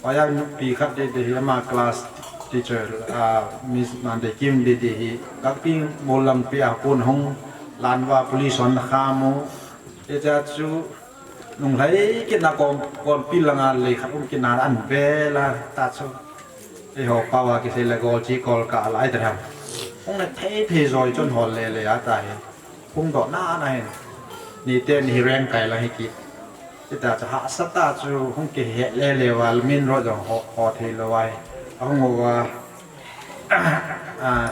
Oja nupi khat dede hi ama class teacher, a, Miss Mandeikim dede hi Kakpi mol langpi a kon hung lan uva police hon ana kham u. Hichea chu nunglhai kit na kom, kompi langa lei khat um kit na an vel a ta chu. Eiho pao a kisei le gol chi kol kah lai te ham. Hung na thei thei joi chun hol le le a ta hi. Phungdoh nana hin, niteni hi reng kai lang hi kit. Hita chu hahsa tah chu hung kihe lele uva, min ro jong ho, ho thei lou ahi. Ahung uva, a,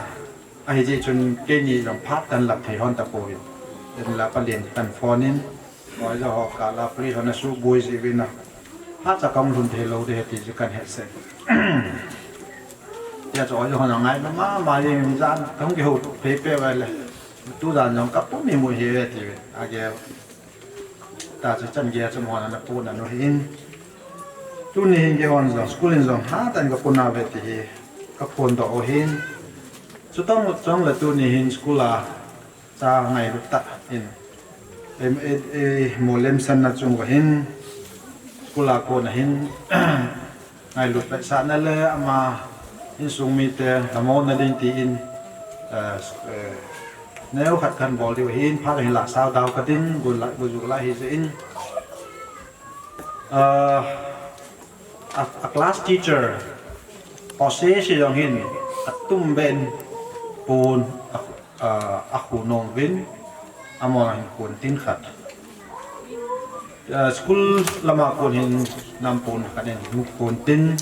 ahijeh chun keini jong phat kan lap thei hon tapouvin. Hinla palen kan phone in, oja ho kah la police hon ana suboi jeh uvin a, hahsa kahung lhun thei lou ding ahi ti chu kan hetsah. Hijeh chun oja hon angainom mama jeng in, jan kahung kihou phei peh uva le, tujan jong kapum imu hiuve tiuvin agel. Tachu chan geiya chu amahon ana pon nau hin. Tuni hin keihon jong school in jong hatah in kapon nauve ti hi kaphondoh u ahin. Chuteng chule tuni hin school a cha ngailut tah in, em, e, e, molemsan na chung uva hin, school a kona hin, ngailut paisahna le ama insung mite lhamonna ding tin, eh, eh, neo khat kan bol diu ahin, phat hin la sao dau katin, gu la, gu ju la hijeh in. Ah, a, a class teacher, Jose si jong hin, atum ben pon, a, a, akhu nom uvin, amahon hin kon tin khat. Ah, school lama kon hin nam pon khat in kon tin.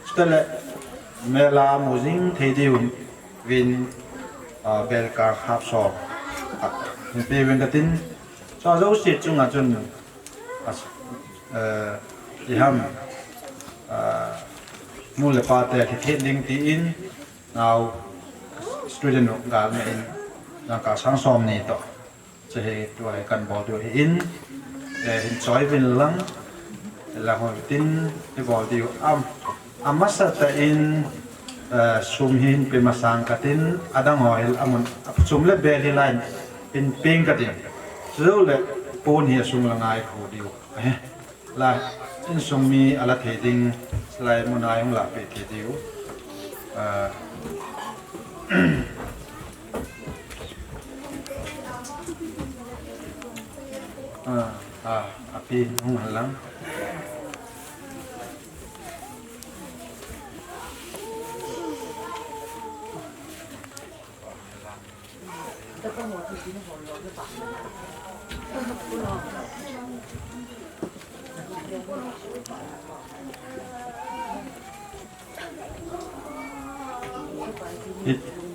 Chuteng le mela mu jing thei diuvin, ah, belkar khap som khat hin pe uvin katin. Chua jouse chunga chun, as, eh, iham, ah, nu le pa te kithen ding tin, nao student u galna in, dangka sang som ni toh. Hiche hi tua hi kan bol diu ahin, eh, hin choi uvin lang, lang ho tin, hi bol diu am, amasa tah in, eh, sum hi hin pe masang katin, adang ho hi amun, achum le bel hi la in, hin peng katin. Chule, pon hi asung langa ikhu diu. Eh. La, insung mi ala thei ding, lai muna hung la pe thei diu. Ah, Ah, ah, api hung halang.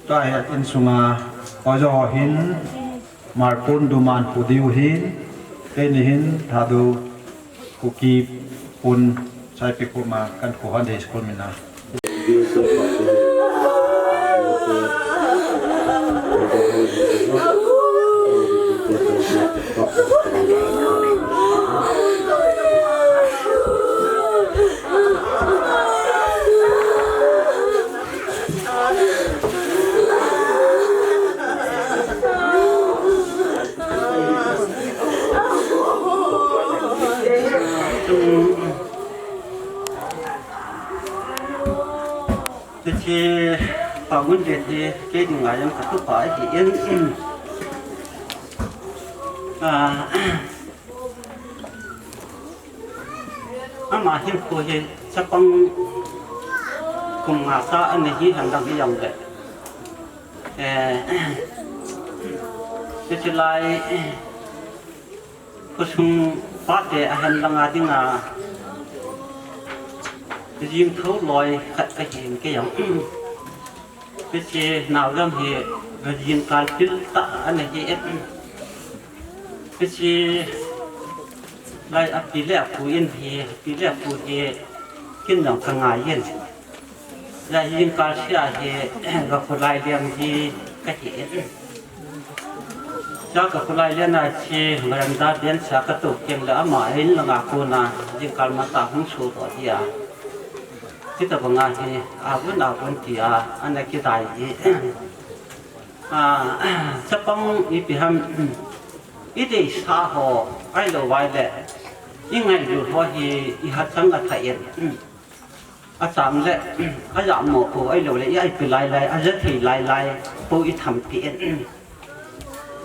Tua hi insunga ojo ho hin, marpun duman pu diu hin, keini hin Thadou Kuki pun Saipikhu ma kan kho hon dei school mina. Hiche pa mun den hi kei dinga jong katupa ahin. Ah, ama hinkho hi chapang kum nga sa ana hi henlang hijongle, eh, hiche lai, khosung pate ahen langa dinga jingthou loi khat kahin kei jong. Hiche naojang hi jingkal pil tah ana hi e. Hiche lai api le apu in hi, api le apu hi kin jong kangai in. Lai jingkal sia hi, ka kholai lem hi kahi in. Cha ka kholai lem a hiche veranda bench a katou teng le ama in langa kona jingkal matah hung sodoh dia. Hitabanga hi, avun avun tia ana kidai hi. Ah, chapang ipi ham, ideisah ho, ahilou vai le, ingailut ho hi, ihachang athah in. Achang le, ajam mo po, ahilou le, i-ipi lai lai, aja thei lai lai, po itham pi in.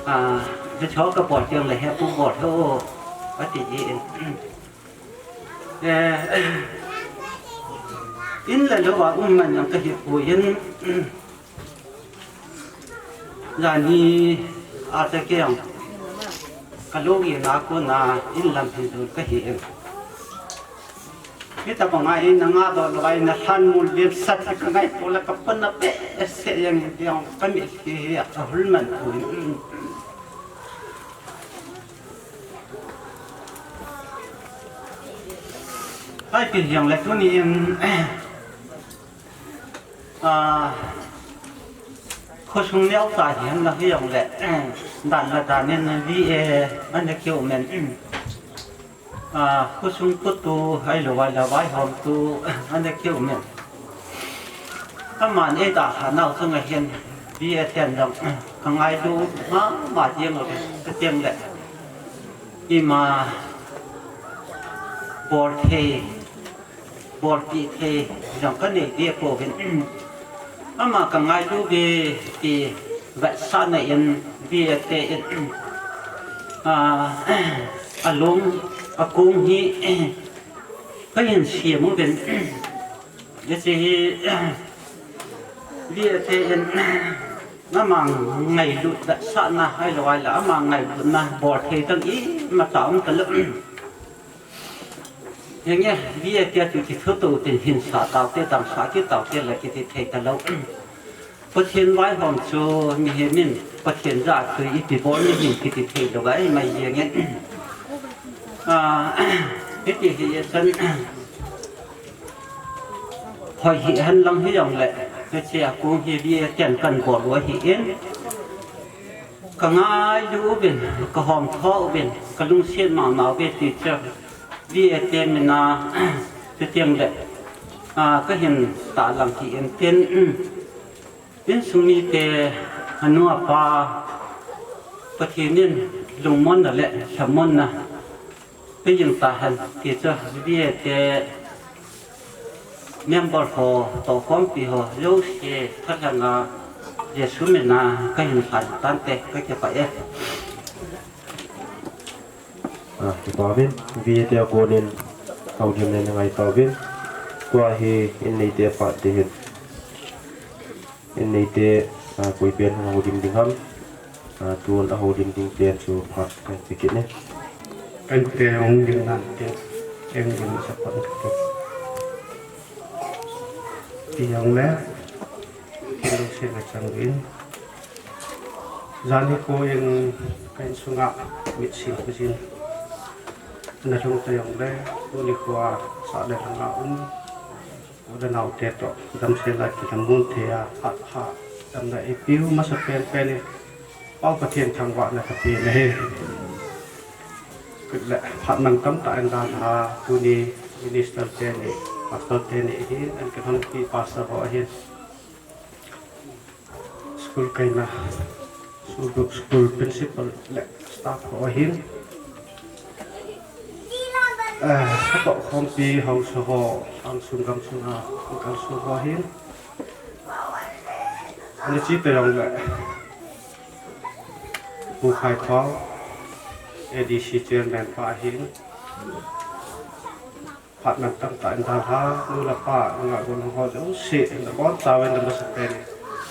Ah, hiche ho kabol teng le, he pu bol tho, ati in. Eh, in le lou a um man jong kahi poi in. Jani a te kei jong kalung in a kona in lam hin dun kahi in. Hitabanga in na ngadoh lou a in na lhan mul lim sat hi kangaito le kapona behseh jeng in ti jong kamitlhi hi ahul man poi in. Ipi hijongle tuni in, ah, khosung neocha hihen lang hijongle, dan le dan in V A ana kium in, ah, khosung kutu ahilou vai le vaihom tu ana kium in. Aman eidalhah nau chunga hin V A ten jong kangailu mama jeng uve, chuteng le ima bolthei, bolpeh thei jong kanei deh pouvin. Ama kangailu uve ti vetsahna in V A te in, ah, alung akong hi kahin sem uvin. Hiche hi, V A te in, ama ngailut vetsahna ahilou vai le, ama ngailutna bolthei dang imacha um talou. Henge, V A te chu kithuto tin hinsah taute, damsah kit taute le kiti thei talou. Pathen vaihom chu mihem in Pathen jah a chu ipi bol mihem kiti thei lou ahi mai jeng in. Ah, hiti hi chan, hoi hihen lang hijongle, hiche akong hi V A ten kan bol u ahi in. Kangailu uvin, kahomtho uvin, kalungset mama uve teacher, V A te mina, chuteng le, ah, kahin tahlang hi in tin, insung mite, anu apa, Pathen in lungmonna le lhamonna peh jing tahen ti chu V A te member ho, toukhompi ho jouse thalhenga Jesu mina kahin lhan tante, kakipah e. Ah, kipa uvin, V A te a konin, houlim nei ngai pa uvin. Tua hi in neite pa te hin. In neite, ah, koi pen houlim ding ham. Ah, tun a houlim ding pen chu phat kan pe kit ne. Kan te houlim nan te, houlim sa pa te. Ti jong le, ti lo se na chang in. Jan hi ko in ka insunga mitsi kujin. Na lhung ta jong le, tuni khoa sa le lhanga um. U le nau te toh, damsel a kidam mun thei a, phat pha, damna eipiu masa pen pen in, Pau Pathen thangvahna ka pe na hi. Kut le, phat mantam tah in dan a, tuni minister te ni, pastor te ni hin, an ka thon pi pastor ho hin. School kaina, school, school principal le staff ho ahin. Eh, katoh khompi haosa ho, angsung gamsunga, kalsung ho ahin. Ani chi te jong le. Pu Khai Khau, A D C chairman pa ahin. Phat mantam tah in dan a, nu le pa, nungah gon ho jouse, nabonchauvin na masa pen,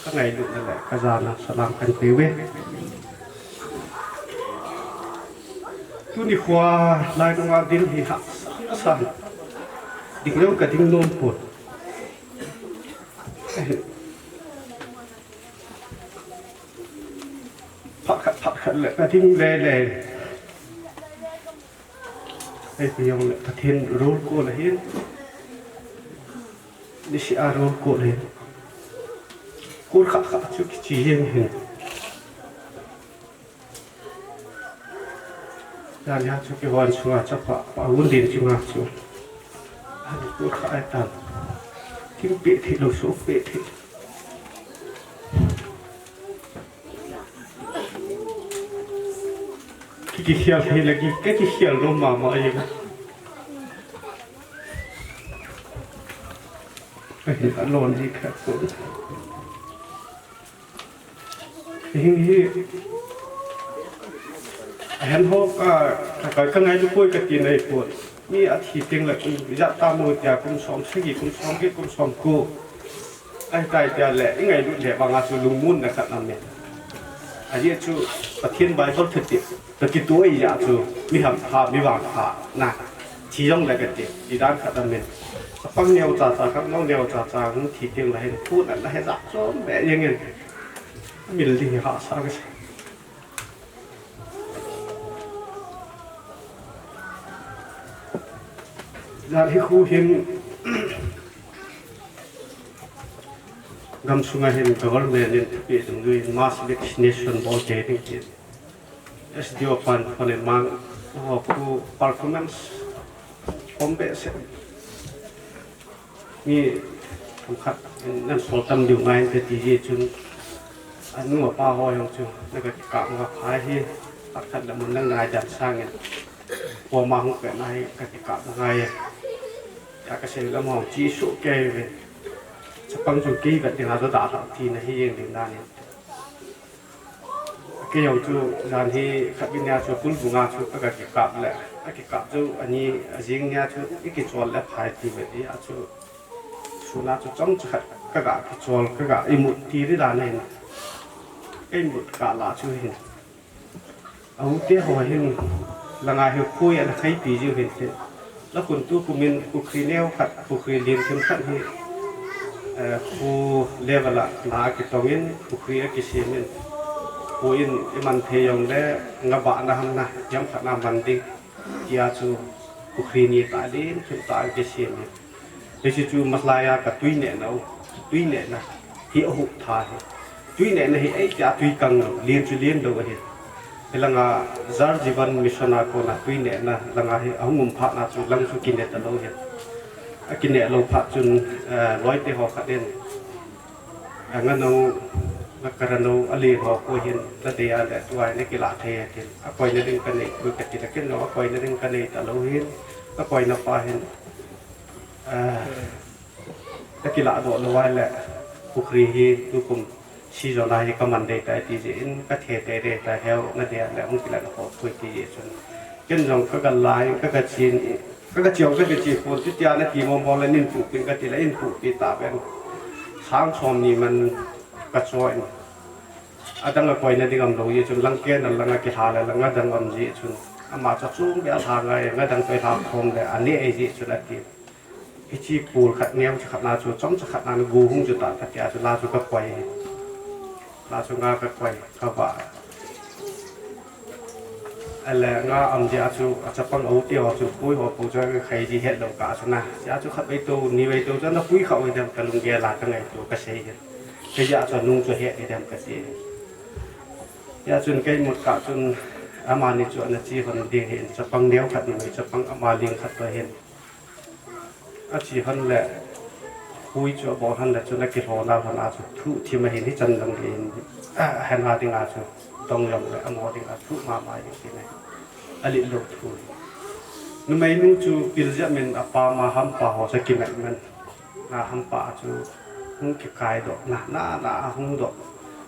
ka ngailutna le ka jana salam kan pe uve. Tuni khoa lai nunga ding hi hahsa, hahsa. Ding jong ka ding nom pon. Phat khat, phat khat le ka ding le le. Ei, pi jong le Pathen rol ko le hin. Ni si a rol ko le hin. Ko kha kha chu kichi jeng hin. Jan hi chu kihon sunga chapa, pa hun din chunga chu. Ani ko kha ai tan. Thil pe thei lo, so pe thei. Ki, kikhel thei le ki, ki, kikhel lou mama e. Ahin alon di khat ko. Hi, hi. Ahin ho ka, ka, ka, ka ngailu poi kati nai poi. Mi athi teng le kum, ijat tam mo tia kum som sagi, kum som get, kum som ko. Ahitai tia le, i ngailut le vanga chu lungmonna khat aum e. Ajeh chu Pathen Bible thu ti, ka kituh jeh chu mi hampha, mi vangpha na thi jong le kati, ti dan khat aum e. Chapang neocha cha khat, nao neocha cha hung thi teng le hin, thu na na he jat chom be jeng in. Mil ding hahsa ka sei. Jan hi khu hin, gamsunga hin government in thupeh dungjuiyin mass vaccination bol thei ding tin S D O pan phone in mang, ho khu performance khom behseh. Mi themkhat in nan sol tam diu ngai inte ti jeh chun, anu apa ho jong chu, na ka kikap nga phai hi, phat khat le mun na ngaidan sangin, koma hung pet na hi ka kikap ngai e. Tia ka sei lam hong chi suh kei ve. Chapang chu kei vet dinga chu dalhah tina hi jeng ding dan in. Kei jong chu jan hi khat beh nia chu kulbunga chu ka, ka kikap le, a kikap chu ani ajing nia chu i kichol le phai ti ve ti a chu suna chu chomcha khat ka ga kichol, ka ga imut ti ri dan in. Ka imut kah lah chu hin. A u te ho hin langa hi khu ana khaipi jiu hin tin. La khun tu kumin pukhri neo khat, pukhri lim thim khat hi, eh, khu level a na kitongin, pukhri akisemin. Khu in iman thei jongle, ngabah na ham na, jam khat na man ding. Tia chu pukhri ni ta lim thim ta akisemin. Hiche chu matlai a ka tui nehna u, tui nehna hi ahuh tha hi. Tui nehna hi ei tia tui kang lou, lim chu lim lou ahi. Hilanga Jal Jeevan Mission a kona tui nehna langa hi ahung um phat na chu lang chu kine talou hi. Akine lou phat chun, eh, loite ho khat in, eh, nganu, ngakara nou, ale ho khu hin, nadei a le tua hi nakilah thei atin. Akoina ding kanei, khu kati nakin lou, akoina ding kanei talou hin, akoina pa hin, eh, Ka kilah doh lou a le, pukhri hi tukum season a hi ka man dei tai ti jeh in ka the tei dei tai, heu nadei a le hung kilah na kho pui ti jeh chun. Ken jong ka gal lai, ka ka chin, ka ka chiau, ka ka chi pon, chutia na ti mong mong le nin pu pin ka ti le in pu pi ta ben. Sang som ni man ka cho in. Adang a koi na ding am lo ye chun lang ken lang a ki ha le lang adang am ji chun. Ama cha chung be a ha ngai, ngadang pe ha khom le, a ne e ji chun a ti. Hichi pul khat neo cha khat na chu, chom cha khat na gu hung chu ta khat ya chu la chu ka koi. La chu nga ka koi, ka va. Ale nga am dia chu, a chapang au ti ho chu, pui ho pu chu ka khai di het lo ka chu na. Sia chu khat bai to, ni bai to chu na pui kha oi dem ka lung ge la ka ngai to ka sei he. Ka ya chu nung chu het di dem ka ti. Ya chun kai mut ka chun ama ni chu na chi hon ding hin, chapang neo khat ni mai, chapang ama ling khat to hin. A chi hon le, hui chu a bol hon le, chu na ki hlo na hon a chu, thu thim a hin hi chan dang in, a, hen a ding a chu, dong long le, a mo ding a, thu ma ma in ti ne. A li lo thu. Numei nu chu, pil jia min a pa ma ham pa ho cha ki met men. Na ham pa chu, hung ki kai do, na, na, na, a hung do.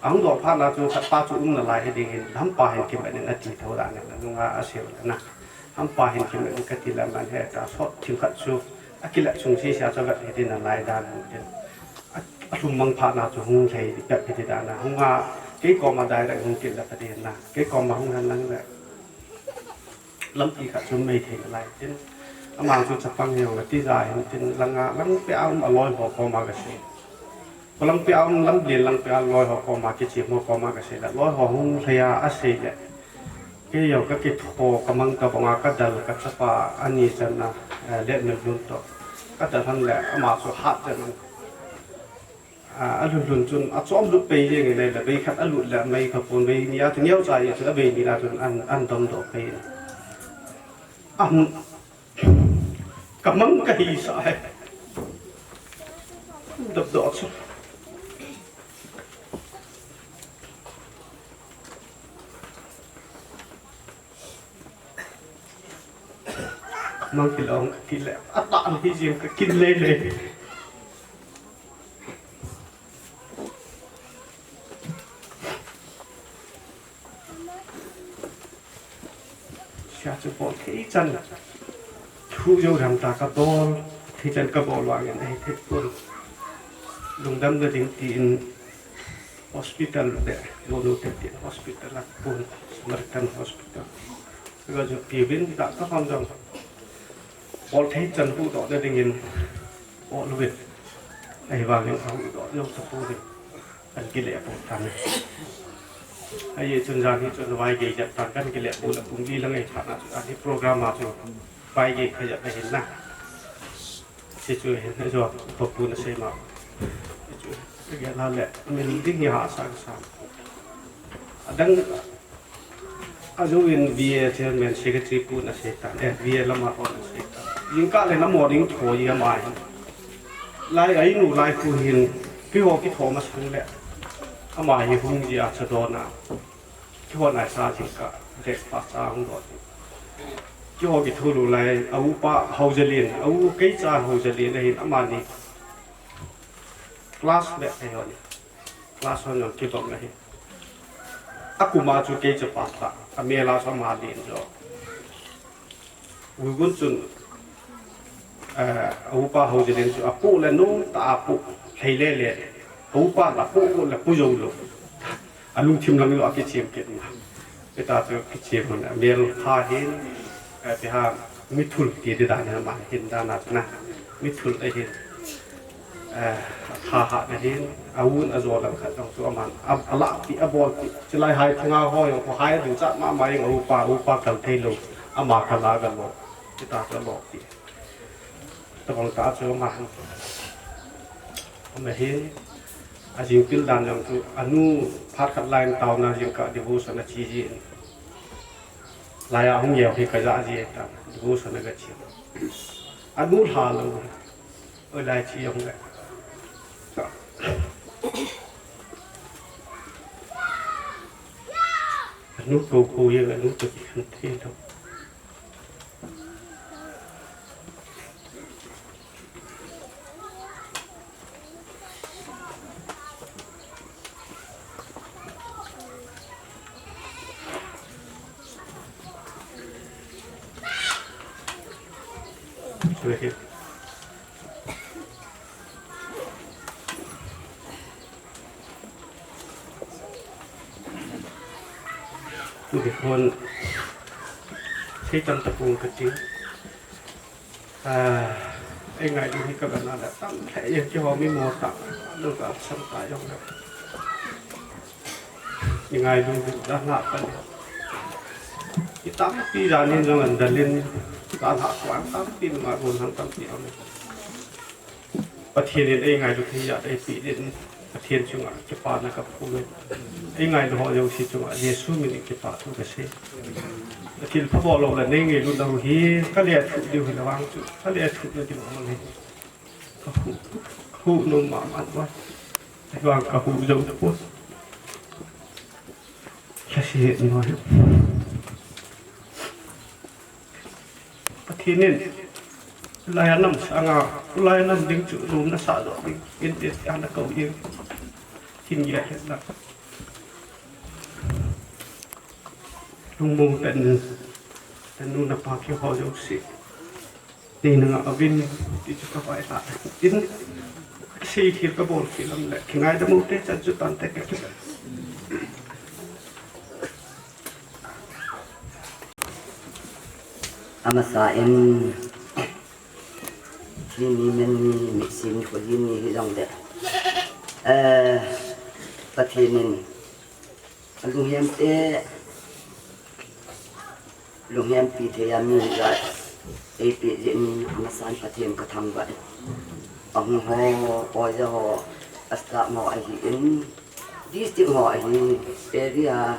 A hung do pha na chu, khat pa chu um na lai he ding in, ham pa hin ki met in a ti tho da ne, na, nunga a siu le na. Hampa hin ki met ka ti le man he ta sot thim khat chu a ki la chung si sia chu gat he ti na lai dan hung tin. A, a lhum mang pha na chu hung lhei di pep he ti dan na hung a kei koma direct hung kit le ka ti na. Kei koma hung han lang le. Lampi khat chu mei thei lai tin. Ama chu chapang he hung ti ja hin tin lang a lang pe a um a loi ho koma ka si. Palang pia um lam lien lang pia loi ho koma kichi mo koma ka sei le. Loi ho hung lhia a sei le. Kei yo ka kitho ka mang ka bonga ka dal ka chapa ani chan na, eh, let na lun to. Ka dal han le ama chu hat chan. Ah, a lun lun chun a chom lut pei jeng le le bei khat a lut le mei ka pon bei ni a chu neo cha ye chu a bei ni la chun an, an dom do pei. An Ka mang ka hisa he. Dap doh chu. Mang kilong ka kile. Ata ang hi jing ka kin lei lei. Sia chu bol thei chan. Thu jo dam ta ka bol. Thei chan ka bol vangin ahi thei pon. Lungdam na ding tin hospital le. Lonu te tin hospital a pon. Samaritan Hospital. Ka jo pi vin da ka hon jong. Bol thei chan huhdoh na dingin bol uvin. Ahivangin ahuhdoh jou tapon. Kan kile pu tan. Ahi chun jan hi chun vai gei jat tan kan kile pu le pung li lang ei phat na chu ahi program a chu vai gei kha jat ahin na. Hichu hin, hichu, pa pu na sei ma. Hichu, ka gel a le, min ding hi hahsa kasa. Adang, a jou in V A chairman secretary pu na sei tan, eh, V A lama hon na sei tan. Jingkah le na morning tho hi ama hi. Lai a inu lai pu hin, keiho kitho masang le. Ama hi hung ji a cha dona. Kihon a sa jingkah, breakfast a hung doh jing. Kihon kithulu lai, a upa Haojalin, a u kei cha Haojalin ahin amani. Classmate ahi hon. Class hon jong kibang ahi. A kuma chu kei chapa ta, a mela chu ama len jo. Uigun chun, eh, a upa Haojalin chu apu le nu ta apu lhei le le. A upa la pu le pu jou lou. A lungthim lang lo a kichem kit ma. Ita chu kichem hon a mel pha hin, eh, ti ha mithul ti di dan ma hin dan a chu na. Mithul ahin. Eh, a tha hat na hin, a un a jo lang khat jong chu aman, a, a lahpi, a bolpi. Chulai hai thanga ho jong, ko hai a duchat mama jeng, a upa, upa kal thei lou, ama kal a kal lou. Chuta chu a lou pi. Tabang ta chu ama. Ama hin, a jingpil dan jong chu, a nu phat khat lai in taona jingkah devotion a chi jin. Lai a hung yau hi ka ja ji ta, devotion a ka chi. A nu lha lou. Oi, lai chi jong le. Anu ko ko ye anu to ki khan the lo. Tui hi. Tui hi kon. Sei tam ta pung ka ting. Ah, ei ngailu hi ka gana la tam thei, ei kiho mi mo ta, lu ka sam ta jong la. Ei ngailu hi da na pa ni. Ei tampi da ni jong an da lin, da na kuan tampi ma gon hang tampi ang. Pathen in ei ngailu thei a eipe din, Pathen chunga kipana ka phu e. Ei ngailu ho jouse chunga Jesu min in kipathu ka sei. Thil pha bol lou le nei ngailu lou hi, ka lethuh diu hi lou vang chu, ka lethuh na diu mong hi. Ka hu, ka hu nom mama uva. Ahivang ka hu jou tapon. Lhase het ngai. Pathen in, lai a nam sanga, lai a nam ding chu nom na sa doh ding, in te ana kou in, hin gel het na. Lungmong pen, pen nu na pa kiho jouse. Nei na ngah uvin, ti chu ka vai ta. In, ka sei thil ka bol thil lam le, kingaidam u te chan chu tan te ka. Amasa in, thi ni, men ni, mitsi ni, kholi ni hi jong le, eh, Pathen in, alunghem te, lunghempi thei a mi hi jat, eipe jeh in amasan Pathen ka thangvah e. Ahung ho, oja ho, staff ho ahin, district ho ahin, area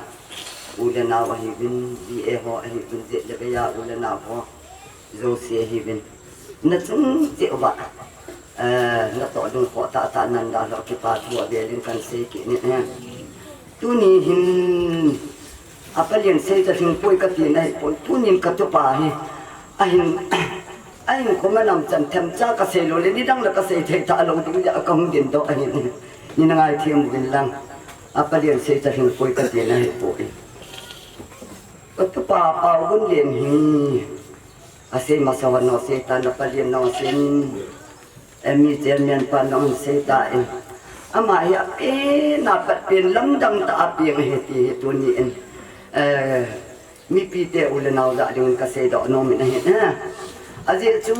u le nao ahiuvin, V A ho ahiuvin, jeh le geiya u le nao ho, jouse ahiuvin. Na chung cheh uva, eh, na toh dung khoh tah tah nan dalha u kipathu avel in kan sei kit in e. Tuni hin, Apalien Seichalhing poi kati na hipon, tunin ka tupa hi, ahin, ahin koma nam chan themcha ka sei lou le, nidang le ka sei thei talou ding jeh a ka hung dingdoh ahin, nei na ngaithem uvin lang, Apalien Seichalhing poi kati na hipoi. Ka tupa Paogunlen hi, asei masa uva naseita, Apalien nasen, eh, mi chairman pa nahung seita in. Ama hi apen, apat pen lamdang tah a peng ahi ti hi tuni in, eh, mipite u le nao jah dingin ka seidoh nom in ahi, eh. Ajeh chu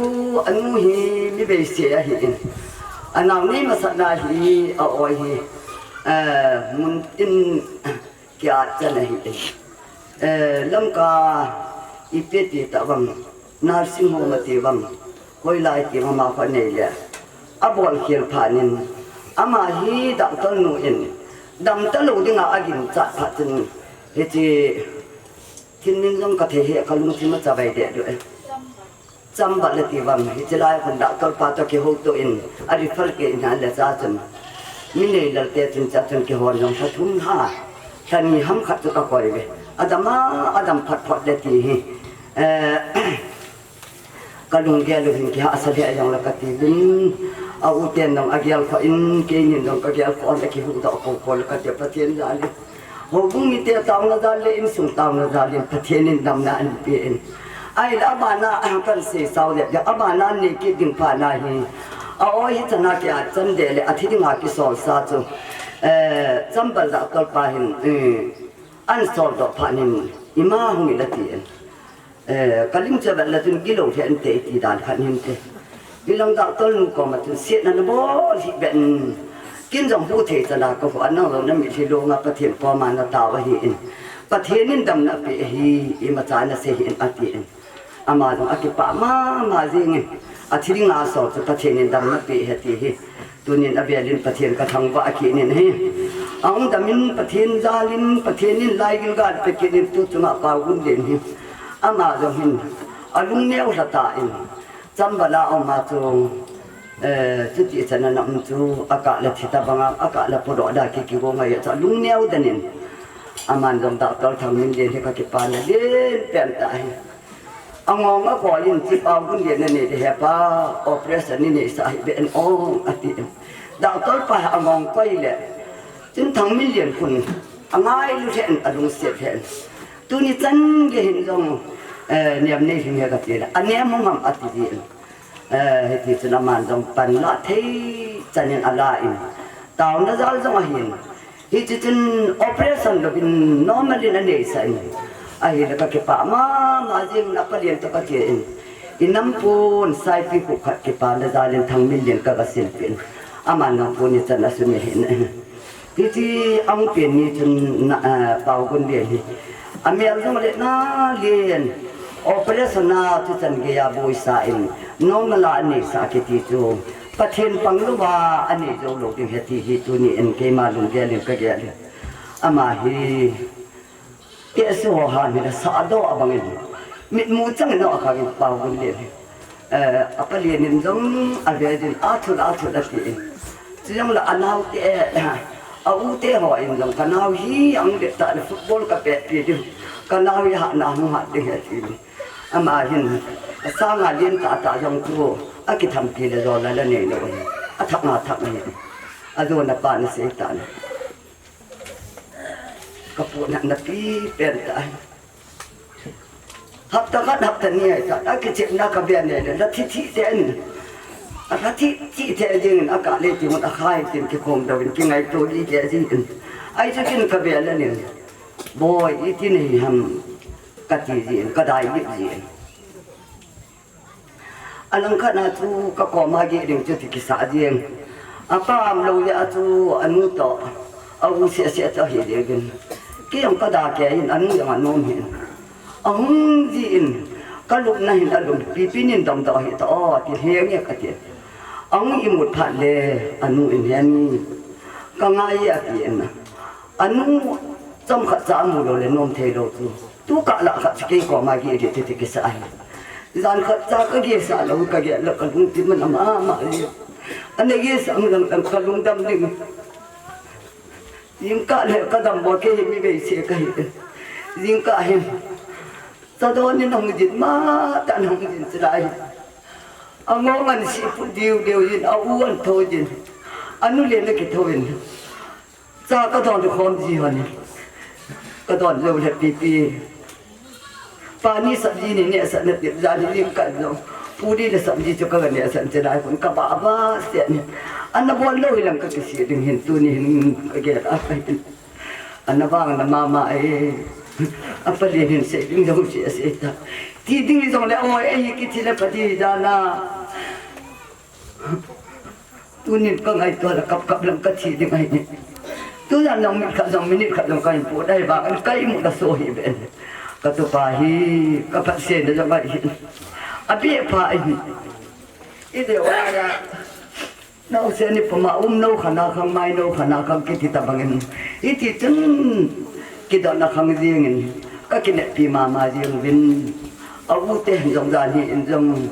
anu hi mi veise ahin. Anao nei masat na hi, a-oi hi, eh, mun tin, Kia chan ahi e. Eh, Lamka ipi ti tah vang, nursing home ati vang, hoilai ti vang ama kho nei le. Abol khel phat in, ama hi doctor nu in, dam talou dinga aginchat phat chun, hiche thinmin jong ka thei hih a ka lungthim a chavai deh doh e. Chambal ati vang, hiche lai a kon doctor pa toh kihouto in, a refer kit in ahile chachun. Mi neilal te chun chachun kihon jong lha thum lha, lha ni ham khat chu ka koi ve. Adam a, adam phot phot le ti hi. Eh, ka lunggel u hin kihahsa le jong le ka ti vin. A u ten jong agel kho in, keinin jong ka gel kho le kihuhdoh kho kho le ka ti Pathen jal in. Houbung mite taona jal le insung taona jal in Pathen in damna ahin pe in. Ahile abana, ah, kan sei sao le, abana nei kit ding phat na hi. A-oi hi chana kia chan deh le, athi dinga kisol sa chu. Eh, Chambal doctor pa hin, eh, ahin soldoh phat in, ima hung in ati in. Eh, ka lim chu avet le chun gilou lheh inte iti dan khat hinte. Hilang doctor nu koma chun setna nabol hih beh in. Ken jong hu thei chana ka hu a, nang jong na mitlhi longa Pathen koma na tao ahin. Pathen in damna pe ahi, imacha na sei hih in ati in. Ama jong akipah mama jing in. Athi dinga sol chu Pathen in damna pe ahi ati hi. Tunin avel in Pathen ka thangvah kit in ahi. Ahung dam in Pathen jal in, Pathen in laigil gal pe kit in tu chunga Paogunlen hi. Ama jong hin alung neo lha tan. Chambal a um a chu, eh, chuti chan a na um chu, akah le thi tabang a, akah le podoh da kiki go ngai a chu alung neo den in. Aman jong doctor Thangminlen hi ka kipana len pen tah ahi. Angong akoi in, "Chi Paogunlen nanei ding ahi pa, operation inei sah hih beh in ong," ati in. Doctor pa hi angong koi le, chun Thangminlen khun angailu lheh in, alungset lheh in. Tuni chan gei hin jong, eh, nem nei lhing e kati le, anem hung ham ati jin. Eh, hiti chun aman jong panla thei chanin ala in. Taona jal jong ahin. Hiti chun operation louvin normal in aneisah in. Ahile kakipah mama jing in, apalen toh kati in. Inam pun Saipi khu khat kipana jal in Thangminlen kagasilpeh in. Aman jong puni chan asun ahin. Hiti ahung pen ni chun na, eh, Paogunlen hi. Amel jong le nalen. Operation a tuchan geiya boisa in. Normal a aneisah kiti chu. Pathen panglouva anei jou lou ding ahi ti hi tuni in keima lunggel in kagel in. Ama hi. Tehse ho han hi la sahdoh abang in. Mitmu chang in akhang in Paogunlen hi. Eh, apalen in jong ave jin athul athul ati in. Chujongle anaote, eh, a-u te ho in jong kanao hi ahung det tah le football kapehpi diu. Kanao hi hatna hung hat ding ahi ati in. Ama hin, asanga len tah tah jong chu, akithampi le jol la la neilou ahi. Athah nga thah ahi. Ajona pa nasei tah le. Kapohnat napi pen tah ahi. Hapta khat hapta ni ahi tah, akichepna kabe nai le, la thi thi te in. Ala thi thi te jing in akah le ti mun akhai tin kikhom doh in kingaito lih kei jing in. Ahi chu kin kabe le nin. Boi, iti nahi ham kati jin, kadai lih jin. Alangkhat na chu kakoma geh ding chu ti kisah jeng. Apa umlou jeh a chu anu toh, a-u seh seh toh hi ding in. Kei jong kada kei in, anu jong anom hin. Ahung jin, kalupna hin alum, Pipi nin damdoh hih ta o, ti lheng e kati. Ahung imut phat le, anu in hin. Kangai e ati in. Anu chomkhat cha amu lou le nom thei lou chu. Tukah lah khat chu kei koma geh ding ti ti kisah ahi. Jan khat cha kageh sah lou, kageh lou kalungthim aman ama ama le. Ana geh sah lang lang kalungdam ding. Jingkah le kadam bou kei hi mi veise kahi. Jingkah hin. Chadon in ahung jin, matah in ahung jin chulai. Angong an sih put diu diu jin, a-u an tho jin. Anu le ana kitho in. Cha kadon khom ji hon. Kadon jou le Pipi. Pani sabji nei nehsah na tep jeh in jingkah jong. Puri le sabji chu kaga nehsah in chulai khun kabah bah seh in. Ana bol lou hilang kakisih ding hin tuni hin kagel a kahin. Ana vang na mama e. Apalen hin sei ding jong sei sei ta. Ti ding jong le oi ei kiti le pati jana. Tunin kangaito le kap kap lang kathi ding ahi. Tujan jong minute khat jong minute khat jong kahin pu dai ba, an ka imut a so hi ben. Katupa hi, kaphatsahna jong ahi. Abeh pha ahi. Ide wa ya. Naosen ni puma um nou khana khang mai nou khana khang kiti tabang in. Iti chun kidona khang jing in. Kakineppi mama jing uvin. A-u te jong jan hi in jong.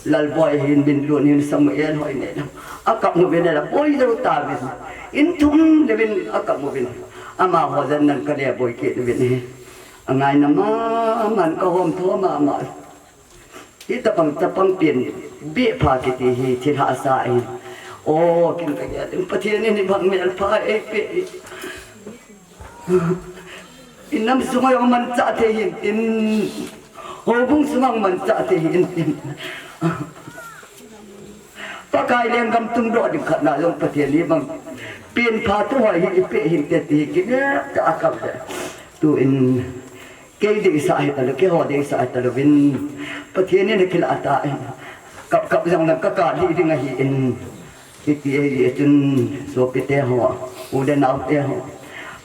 Lalboi hin, Minlun hin, Samuel hoi ne. Akap uvin la boi jou tauvin. In thum le uvin akap uvin. Amaho jan nan kale boi kit uvin hi. Angaina mama in kahom tho mama. Hitabang tabang pen beh pha kiti hi thil hahsa ahi. O, kin kagel in Pathen in hibang mel pha eipeh. Inam sunga jong manchah thei hintin. Houbung sunga manchah thei hintin. Pakai lenggam tungdoh ding khat na jong Pathen in hibang pen pha thu hoi hi eipeh hinte ti kineptah a kap le. Tuin Kei deisah hita lou, keiho deisah hita louvin. Pathen in akilah ta in. Kap kap jong lang kakap lih ding ahi in. Hiti ahi chun sopite ho, u le naote ho.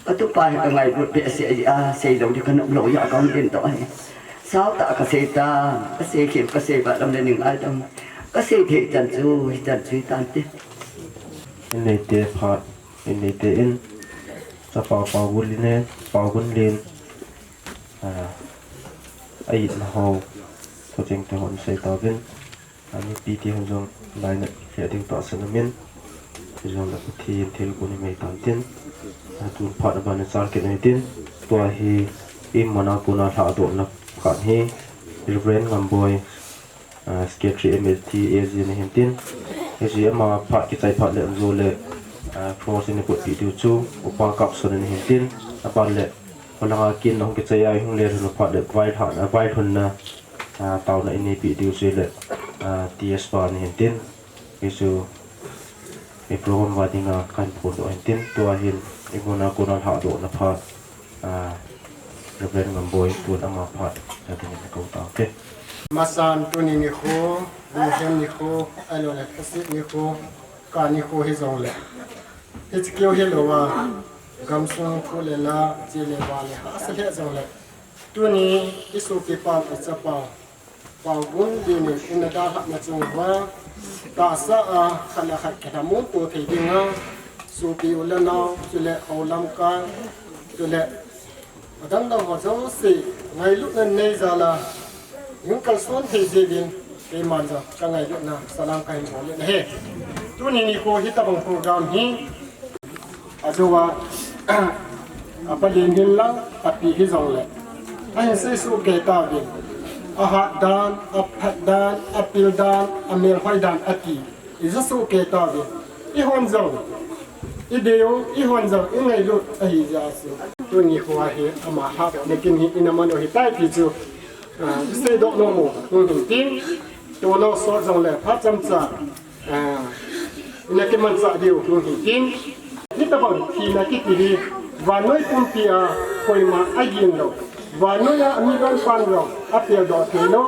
Katupa hi kangailut behseh jeh a, seilou ding kanop lou jeh a kahung ding toh ahi. Sao tah a kasei ta, kasei khel, kasei val lam le ning ai tam. Kasei thei chan chu, hichan chu hitante. Inneite phat, inneite in. Chapa Paogunlen, Paogunlen. A, a-itna ho, thucheng te hon sei tauvin, a, mipi te hon jong lainat lheh ding tahsan umin, hijongle Pathen thilgon imei tan tin, a, tun phat aban a chal kit u hitin, tua hi imana kona lhadohna khat hi, Reverend Ngamboi, a, Secretary M L T A G na hintin, A G M a phat kichai phat le anjo le, a, cross in ikotpeh diu chu, Upa Kapson na hintin, aban le, Holanga kin hung kichai a, hung le lhun phat le, vailhahna, vailhunna, a, taona inei peh diu chu le, T S pa ni hin tin, hichu i program va dinga kan phun doh hin tin, tua hin i muna kona lhah doh na pha, Reverend Ngamboi tun ama pha, na tin ko ta ke. Masan tuni nikho, Bunghem nikho, ailo le Khasi nikho, ka nikho hi jong le. Hichi keu hi lo a, gamsung khu le la, chi le va le, ha sa le jong le. Tuni i sopi pa, i chapa, Pau gun dinin in a dalhahna chung uva, tahsa a khat le khat kilhamu to thei dinga, sopi u le nao, chule hou lamkai, chule adang dang ho jouse, ngailutna nei jal a, hung kalson thei jeh in, keiman jong ka ngailutna salam ka hin bol in ahi. Tuni nikho hitabang program hi, Ajou a, apa len hin lang, api hi jong le. Ahin sei soh kei tauvin. Ahat dan, aphat dan, apil dan, amelhoi dan, ati. I ja soh kei tauvin. I hon jong, i deu, i hon jong, i ngailut, ahi jeh a chu. Tuni kho hi, ama hap, nakin hi, ina mano hi tai ti chu. Ah, i sei doh nom u, hung hin tin. Tuni sot jong le, phat chomcha. Ah, ina kimanchah diu hung hin tin. Hitabang thina kiti hi, vannoi pumpi a koima agin lou. Vannoi a mi lhon pan lou, apel doh thei lou.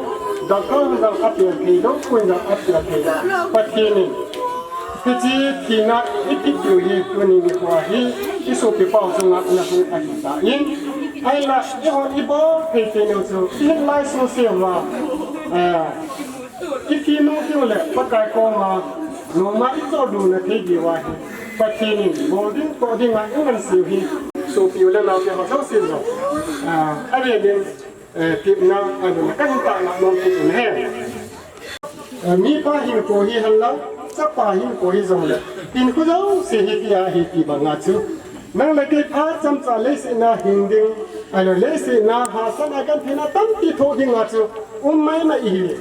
Doctor lhon jong apel thei lou, koi jong apel thei lou. Pathen in. Hiche thina i kiti hi, tuni nikho hi, i sopi pau chunga ana hung ahi tan. Ahinla, i hon i bol thei thei lou chu, i hin lai suse uva. Ah, I thi nung teng le, Pakai koma, noma i choh lutna thei diu ahi. Pathen in, bol ding, toh ding a, i ngansei u hi. Sopi u le nao te ho jouse jong. Ah, a ve ding, eh, tepna, a ding, ka hin tah nom kit u ahi. Eh, mipa hinkho hi hen lang, chapa hinkho hi jong le. Hinkho jouse hi ti ahi ti banga chu. Nang le kei phat chomcha leiset a hin ding, ahilou leiset a hahsatna gentheina tampi thoh ding a chu. Um mai mai hi.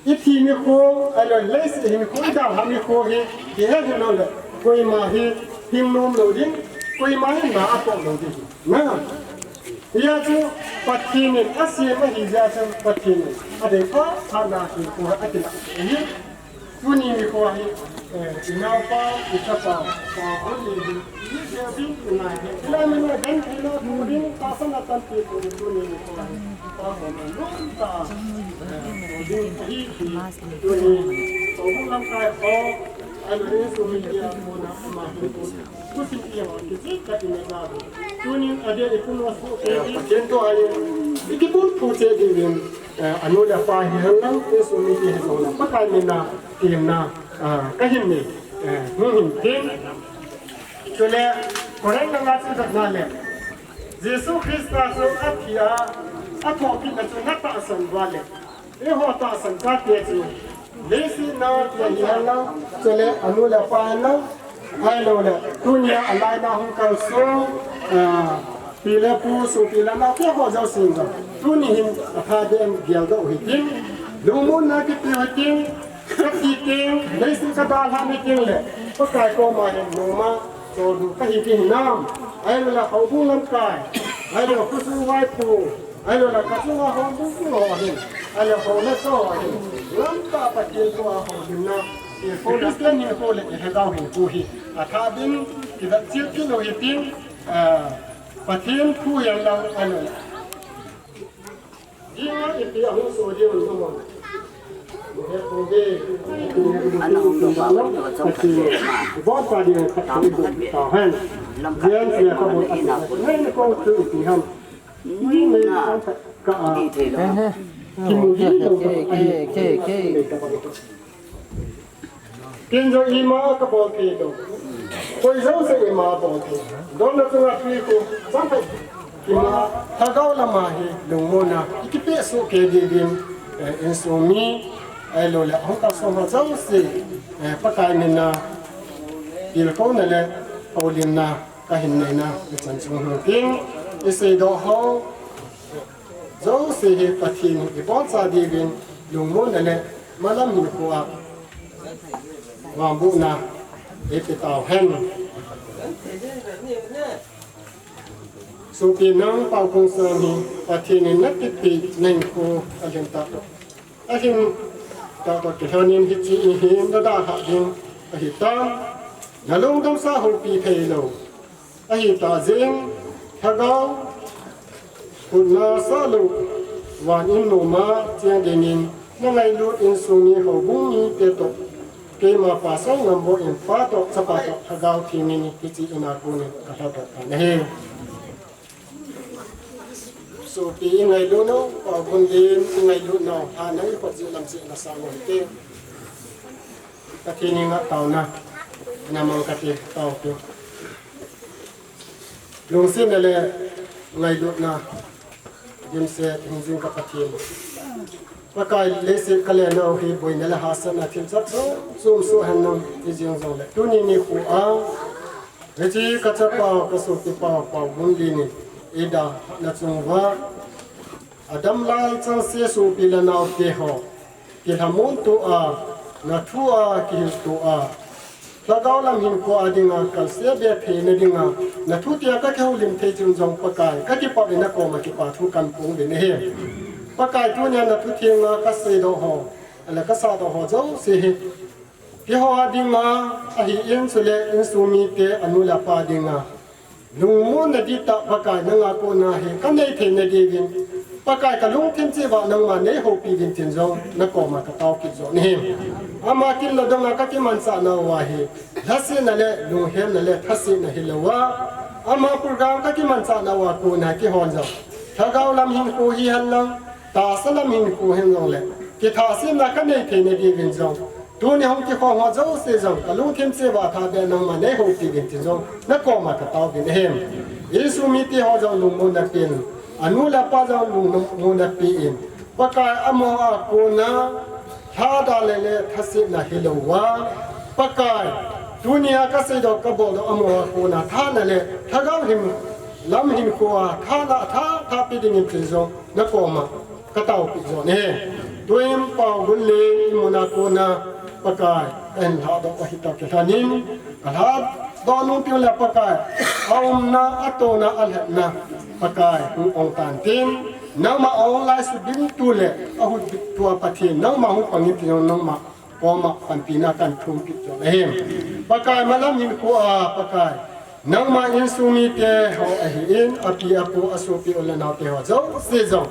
I thi nikho, ahilou leiset hinkho, i dalhah nikho hi, hi het hih lou le, koima hi, hing nom lou ding, koima hi na atoh lou ding. Na. Hijeh chun, Pathen in asem ahi jeh chun, Pathen in, adei phat phat na hinkho, akilah ahi. Tuni nikho hi, eh, i naopa, i chapa, pa, hon ni hi, Pathen to ahi, i kibulphu cheh diuvin, eh, anu le apa hi henlang, insung mite hi jong lang, Pakai mina, temna, ah, kahin nei, eh, hung hin tin. Chule, Corinth langa chu vetna le, Jesu Christa chu athi a, athoh kitna chu natahsan uva le, eiho tahsan chate chu, leiset a ti hi henlang, chule anu le apa henlang, ahilou le, tunia alai a hung kalson, ah, pi le pu, sopi le nao te ho jouse jong, tuni hin atha beh in geldoh u hitin, lungmonna kipe u hitin, Kati teng, leiset kadalhah ni teng le, Pakai koma hin noma, chohlu kahi ding hinam, ahilou le houbung lamkai, ahilou le khosung vaipo, ahilou le kachunga houbung ho hin, ahilou le hou le cho ho hin, lamkai Pathen thua houlimna, i police le hinkho le i lhagao hinkho hi, atha beh in, kivetchil kit u hitin, ah, Pathen thu hihen lang, ahilou le. Ken jong ima kabol thei lou. Koi jouse ima bol thei. Donna chunga tui khu, chang thei. Ima, lhagao lama hi, lungmonna, i kipeh soh kei diuvin, eh, insung mi, ahilou le, hung kalson ho jouse, eh, Pakai mina, tilkhouna le, houlimna, kahin neina, i chan chung hung tin, i seidoh ho, jouse hi Pathen in i bolcha diuvin lungmonna le malam hinkho a vangbohna eipe tauhen. Sopi nang Paokhongsang hi Pathen in nakitpi nahinkho alhin tah. Ahin Tah toh kilhonin hiche in hin nadalhah ding ahitan, nalungdamsah houpi theilou ahitah jeh in, lhagao khutna sahlou van in noma cheng dingin nangailut insung mi houbung mite toh, keima Pastor Ngamboi in Pa toh Chapa toh Lhagao Theng in hiche in a konin kalhadoh tan ahi. Sopi, ingailutnau, Paogunlen, ingailutnau, hanai khut jeh lam jeh nasang u hite. Pathen henga taona namang kati, taopiu. Lungsetna le ngailutna dimset hingjing ka Pathen. Pakai, leiset kalenau hi boina le hahsatna thil chom chom soh hen lang, hijeng jongle tuni nikho a hiche kachapa, kasopipau Paogunlen in eidalhah na chung uva, adam lai chengse sopi le naote ho, kilhamon to a, nathu a kihil to a, lhagao lam hinkho a dinga kalse be theina dinga nathu tia kakihoulim thei chun jong Pakai, kakipah in nakoma kipa thu kahin phong uvin ahi. Pakai, tunia nathu thenga kaseidoh ho, ahile kasahdoh ho jouse hi keiho a dinga ahin, chule insung mite, anu le apa dinga lungmonna dihtah Pakai, nanga kona hi kanei theina diuvin, Pakai, kalungthim cheh uva nangma neihoupi uvin tin jong nakoma katao kit joh ahi. Ama kinlou donga kakimanchah nauva hi lhasetna le lunghemna le thasetna hilouva, ama program kakimanchah nauva kona keihon jong lhagao lam hinkho hihen lang, tahsa lam hinkho hihen jongle, kithahsetna kanei theina diuvin jong, tuni hung kikhom ho jouse jong kalungthim cheh uva thabeh nangma neihoupi uvin tin jong nakoma katao uvin ahi. Insung mite ho jong lungmonna pen, anu le apa jong lungmonna pen, Pakai, amaho a kona lhadalha le thasetna hilouva, Pakai, tunia kaseidoh kaboldoh amaho a kona thahna le lhagao lam hinkho a thahna atha tha pe dingin tin jong nakoma kataopeh joh ahi. Tuin Paogunlen in muna kona Pakai, kahin lhadoh u ahi toh kilhonin, kalhadoh nung tengle Pakai, aumna, atona, alhatna Pakai hung ong tan tin, nangma ong lai subin tu le ahut bit tua Pathen, nangma hung pang in tin jong nangma koma panpina kahin thum kit joh ahi. Pakai, malam hinkho a Pakai, nangma insung mite ho ahin, api apu asopi u le naote ho jouse jong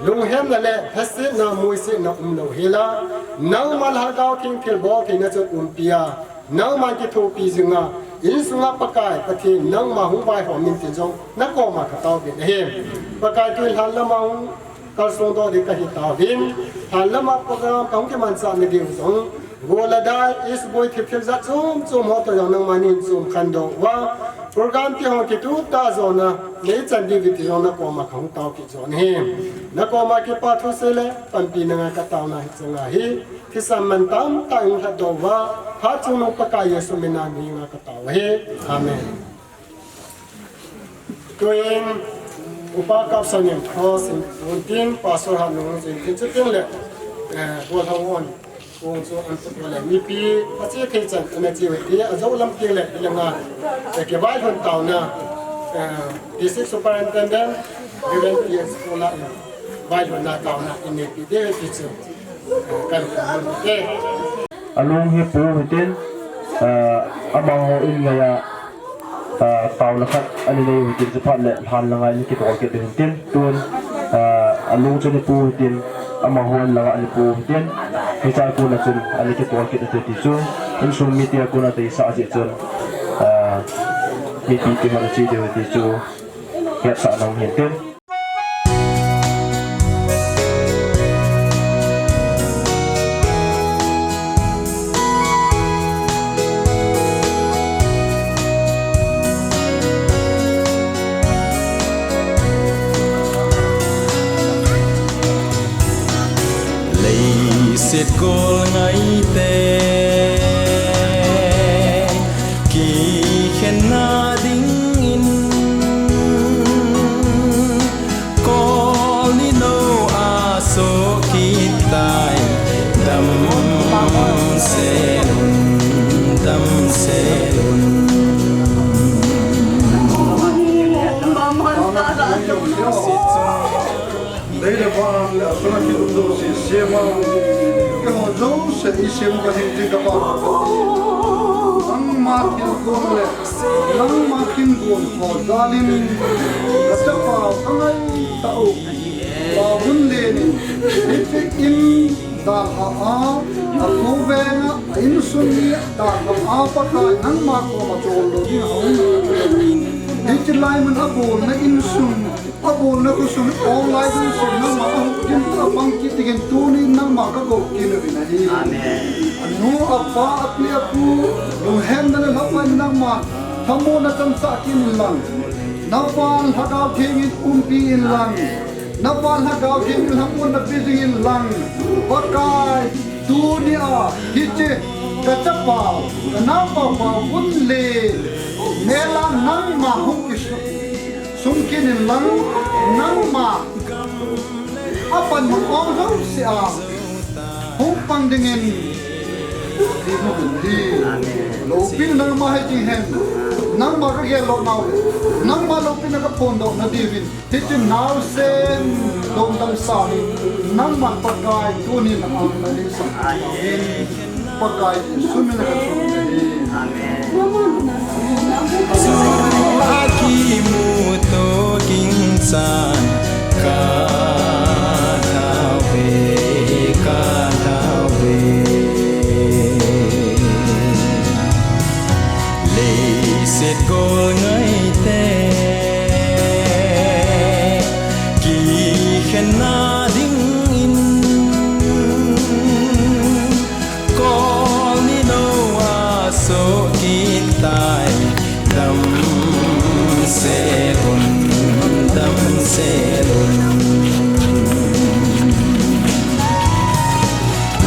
lunghemna le lhasetna, muisetna umlou hela, nangma Lhagao Theng thilbol theina chun umpi a, nangma kithopi jinga, insunga Pakai Pathen nangma hung vaihom in tin jong nakoma katao uvin ahi. Pakai, tuin lhan lama hung kalsong doh ding kahi tauvin, lhan lama program kahung kimanchah na diu jong, gol le dai, isuboi thil thil jat chom chom ho toh jong nangma nei chom khandoh uva, program ti ho kitup tah jona neichan diu ti jong nakoma kahung tao kit joh ahi. Nakoma kipa thusei le panpina ngai kataona hi chang ahi. Thisan man tamtah in lhatdoh uva, hatchungnung Pakai Jesu mina nei ngai katao ahi. Amen. Tuin, Upa Kapsangin cross in, tin, Pastor Hatnungjin, tin, chutengle, eh, Golhangwon, kong chu ahin tupeh le, mipi, ache thei chan, ana che uve ti, ajou lam tengle, ilanga, eh, kivaihom taona, eh, District Superintendent, Reverend P S Kola, eh, vaihomna taona, ineipi diu ti chu. Alung hi pu hitin, ah, amaho in ngaiya, ah, taona khat ana nei u hitin, chuphat le lhan langa ana kitol kit u hitin, tun, ah, alung chun ipu hitin, amaho in langa ana pu hitin, hichea kona chun ana kitol kit u ti chu, insung mite a kona deisah jeh chun, ah, mipi te ho ana che diu ti chu, hetsahna um hitin. Leiset kol ngaite kikhenna dingin, kol nilou a soh kit tai. Damsel un, damsel un. Lei le van le a sana ki um jouse sema, keiho jouse Isim ka hing jing ka pa. Nangma thilgon le nangma thilgon ho jalin ka chapa ka ngai ta u. Pa Vunlen in hiche in dalha a, a pu venga a insung mi dalha a, Pakai nangma koma chol lou ding a hung. Hiche lai mun a bolna insung, a bolna khosung, online insung nangma a hung ding ta bang kit dingin tuni nangma ka kou kit uvin ahi. Amen. Anu, apa, api, apu, lunghemna le lhahmai nangma, thamuona chang sah kit in lang. Naval Lhagao Theng in umpi in lang. Naval Lhagao Theng in lhamonna pe jing in lang. Pakai, tuni a, hiche, ka chapa, ka naopa, Pa Vunlen mel a nangma hung kisung kit in lang, nangma a panmun ong jouse a hung pang dingin, ti mu hin hi. Loupina nangma hei ding hen. Nangma ka gel lou nau. Nangma loupina ka phondoh na diuvin. Hiche naosen dongdam sa hi. Nangma Pakai tuni na ang na ni sa. Amen. Pakai Jesu min a ka thum ahi. Amen. Chu akimuto ding chan ka thau ve, ka thau ve. Leiset gol ngaite kikhenna dingin Kol ni lou a soh kit tai, damsel un, damsel un.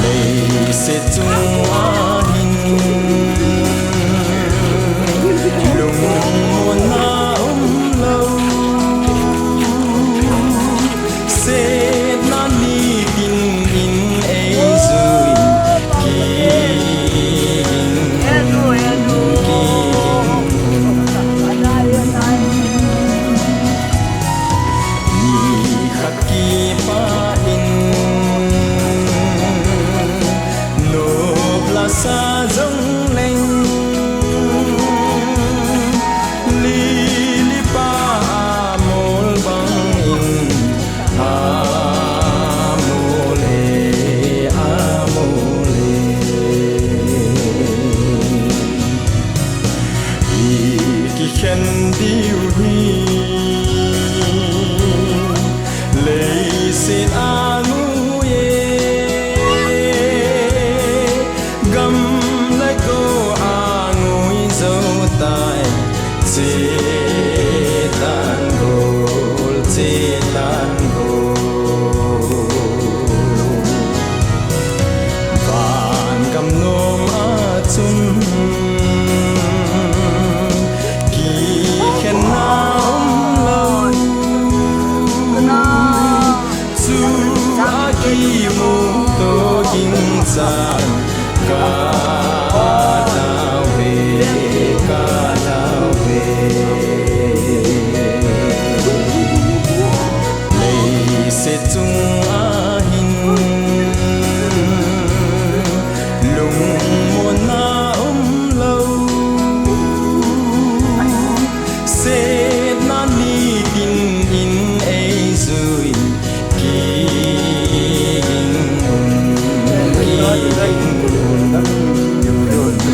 Leiset chunga hin lungmonna umlou. Setna nitin in eijui, kigin un, kigin un. Nikhat kipah in nop la sa jongleng, lili pa amol bangin, amol e, amol e. I kikhen diu hi leiset a ngui e, gam le go a ngui jou tai. Chetan gol, chetan gol. Van gam nom a chun kikhenna umlou. Chu akimuto ding chan ka thau ve, ka thau ve. Leiset chunga hin lungmonna umlou. Setna nitin in eijui, kigin un, kigin un.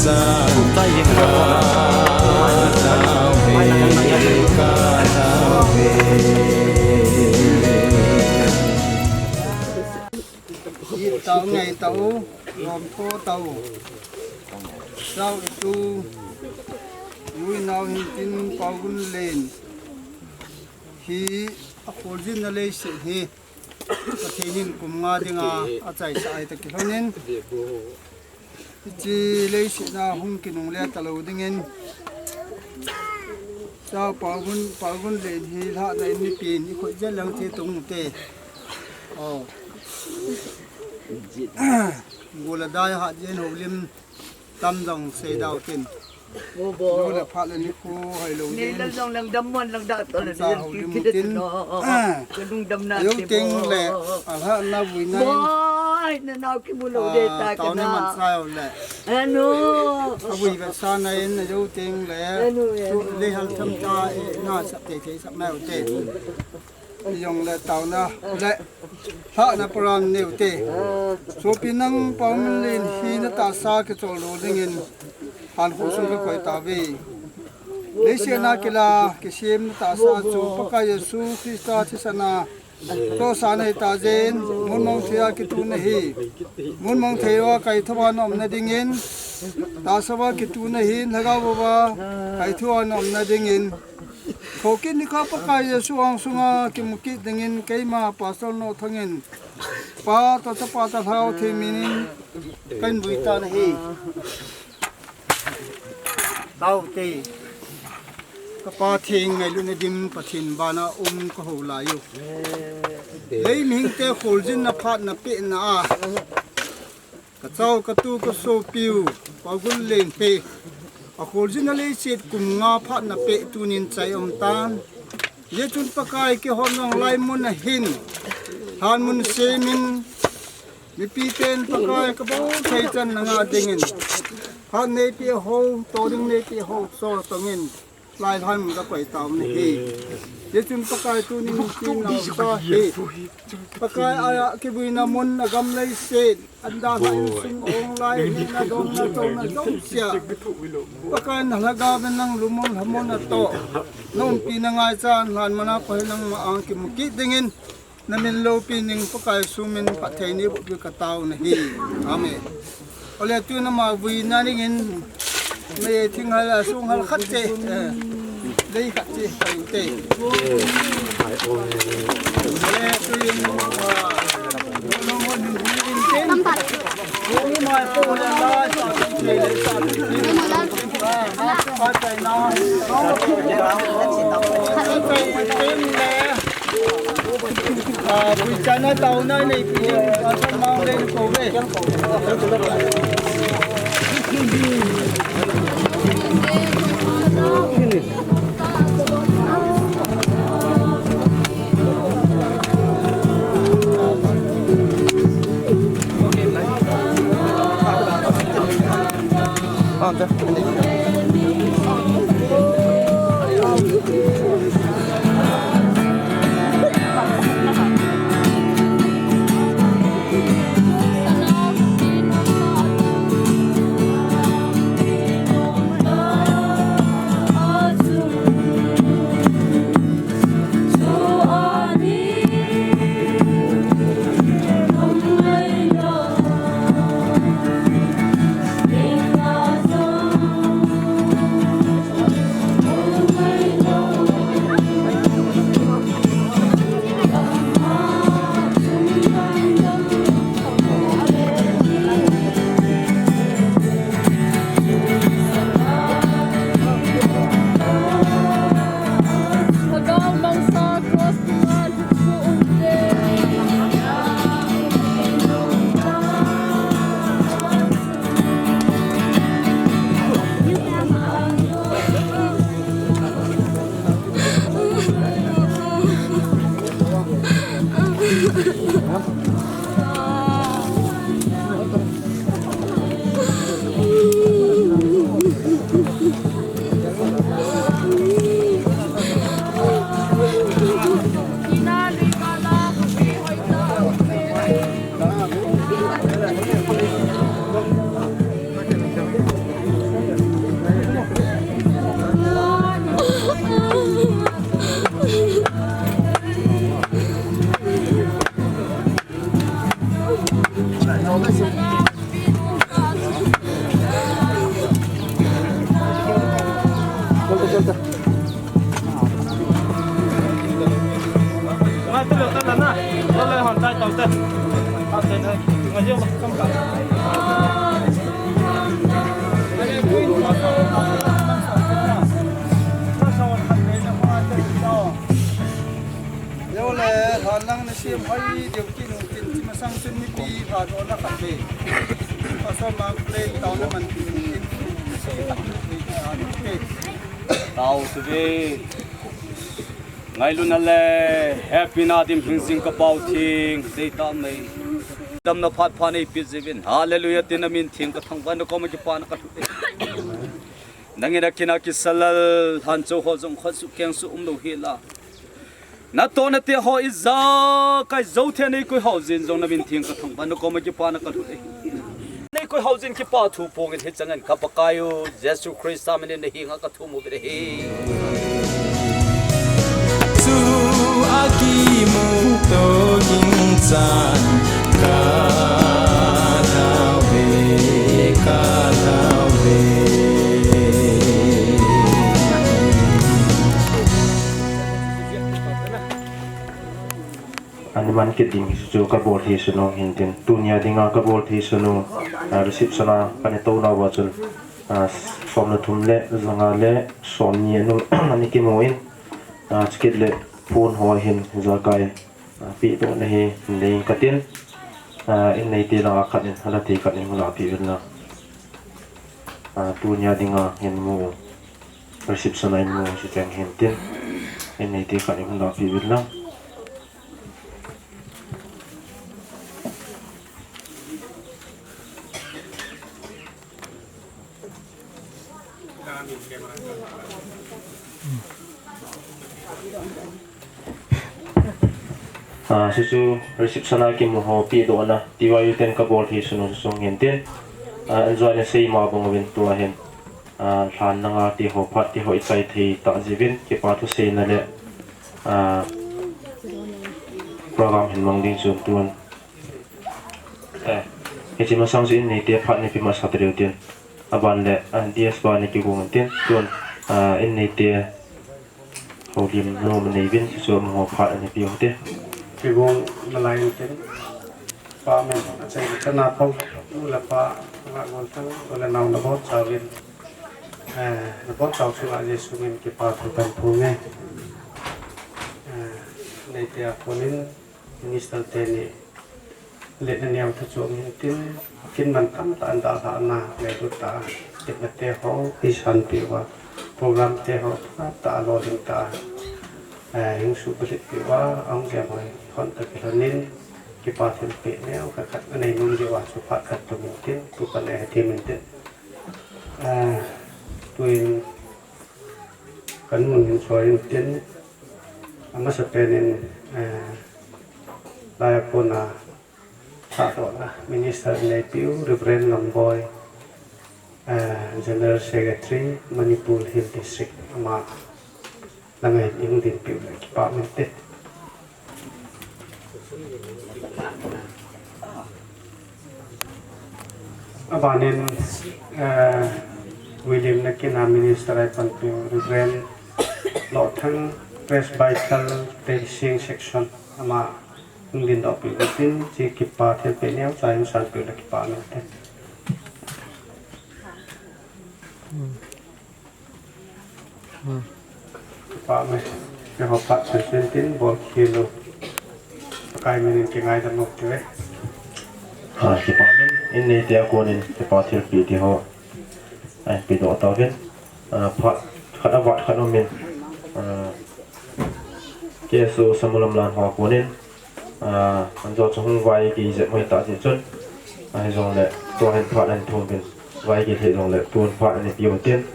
It tau, ngei tau, lom tho tau. Sau itu, ui nau hin tin pau gun len. Hi a kholjinna leiset hi Pathen in kum nga dinga achaisah ahi, tah kilhonin. Hiche leiset a hung kinungle talou dingin. Sau pau gun, pau gun len hi lhahna in mipin i khut jel lang thi tung te. Oh. Gol a dai hat jeng houlim tam jong sei dau tin. Bo, bo. Lo le phat le nikho hoi lou. Nei jeng. Lang jong lang dam mon lang da to le. Sa houlim tin. No. Ah. Ka lungdam na. Jou te teng bo. Le. Alhahna vuina. Bo, ai, na nau kimu lou de ta. Ah, ka tao ni na. Man sa jou le. Anu. Avui vetsahna in jou teng le. Anu, anu. Chu le hal tham ta, eh, na sa te te sa ma te. Jong le taona le lhahna program neu te. Sopi nang Paominlen hi na tahsa kichol lou dingin hankho sung kakoi tauve. Leiset a kila kisem na tahsa chu Pakai Jesu Christa thisan a chohsah na hita jeh in, mun mong thei a kitu na hi. Mun mong thei a kaithou a na umna dingin, tahsa a kitu na hi, lhagao a kaithou a na umna dingin, Thokit nikho Pakai Jesu angsunga kimu kit dingin keima Pastor Nothang in Pa toh Chapa toh Lhagao Theng minin kahin vui tan ahi. Taute. Ka Pa theng ngailutna dim Pathen bana um ka hou lai u. Lei mihingte kholjinna phatna pehna a. Ka chao, ka tu, ka sopiu, Paominlen hi akholjinna leiset kum nga phatna peh tunin chai um tan. Hijeh chun Pakai kihon nong lai mun ahin, lhan mun semin, mipi ten Pakai ka bol thei chan na nga dingin, phat neipi ho, to ding neipi ho, so tongin. Lai lhan mun kakoi tauna hi. Hijeh chun Pakai tunin tin nau sa hi. Pakai a kivuina mun a gam leiset. Anda lai sung ong lai ni na dong na dong na dong sia. Pakai na lhagao in nang lungmon lhamon na toh. Na umpi na ngaichan lhan mana Pakai nangma ang kimu kit dingin. Na min loupi ning Pakai Jesu min phatthei nei boh piu ka tauna hi. Amen. Ole tun ama vuina dingin mei thing hal a sung hal khat te. Eh, lei khat te, khat te. Ole tun, ah, Leo le, lhan lang na siam hoi, deu ki nung kin, chi masang sun mi pi, pha do na khat ve. Pastor Mark Play, tao na man pi nung kin, si khat ve, khat ve. Tao su ve. Ngailutna le hepina dim hing jing ka Pau Theng, dei ta mai. Damna phat pha nei pi jivin. Hallelujah, tin na min theng ka thangvah na koma kipana ka lhut e. Nangin a kin a kisa lal, lhan chou ho jong khut su keng su um lou hi la. Na tohna te ho ijakai jou thei nei koi hao jin jong na min theng ka thangvah na koma kipana ka lhut e. Nei koi hao jin kipa thu pongin hi changin ka Pakai u Jesu Christa min in na hinga ka thum u bit ahi. Chu akimu to ging chan ka thau ve, ka thau ve. Ani man kit ding hi chu ka bol thei sun u hin tin, tunia dinga ka bol thei sun u, ah, reception a ka ne to nau va chun, ah, som le thum le, janga le, som ni anu, ani kimu in, ah, chukit le phone ho hin jakai, ah, pi to na hi, nei ka tin, ah, in nei te langa khat in, hala te khat in hula pi vin la. Ah, tunia dinga hin mu, reception a in mu, si teng hin tin, in nei te khat in hula pi vin la. Ah, chu chu reception a kimu ho pi dohna, T Y U ten ka bol thei sun u chu sung hin tin. Ah, enjoy na sei ma bang vin tua hin. Ah, lhan nanga ti ho phat ti ho i chai thei ta jivin, kipa thu seina le, ah, program hin mang ding chun tun. Eh, hiche masang chu in nei te phat nei pi masa ta diu tin. Aban le, ah, D S ba nei kigong tin. Tun, ah, in nei te houlim nom nei vin, chu mo phat nei pi u te. Kigong na lai tin. Pa min, achai ka na pau, nu le pa, nga gon thang, u le nau na bon chau vin. Eh, na bon chau chu a Jesu min kipa thu kan thu nge. Eh, nei te a konin, Minister te ni, Let na neo thu chu min tin, kin man tam ta an da la na, le du ta, tip na te ho, i san pi wa, program te ho, ta ta lo ding ta, eh, hing su bulit pi wa, ang je hoi, hon ta ki lo nin, kipa thil pe neo, ka khat na nei nung je wa, chu phat khat tu min tin, tu pa ne ti min tin. Eh, tuin, kan mun hin so in tin, amasa pen in, eh, lai a kona, Thadona Minister Neipiu, Reverend Lamboi, eh, General Secretary, Manipur Hill District, ama langa hin i hung dinpiu le kipa min te. Abanin, eh, William Nakina Minister ai panpiu, Reverend Lohthang Presbyterian Tensing Section, ama Hung din doh peh utin, chi kipa thil peh neo, cha hin san peh le kipa neo te. Kipa me, keiho phat chen chen tin, bol khel u. Pakai min in kingaidam u te. Ha, kipa min, in nei te a konin, kipa thil peh ti ho. Ai, peh doh tauvin. Ah, phat khat a vat khat um in, ah, K S O Samulam lan ho konin, ah, an jo chu hung vai kei jep mai ta ti chun, ah, hijongle, tua hin phat an thum uvin, vai kei thei jongle, tun phat an pe u tin,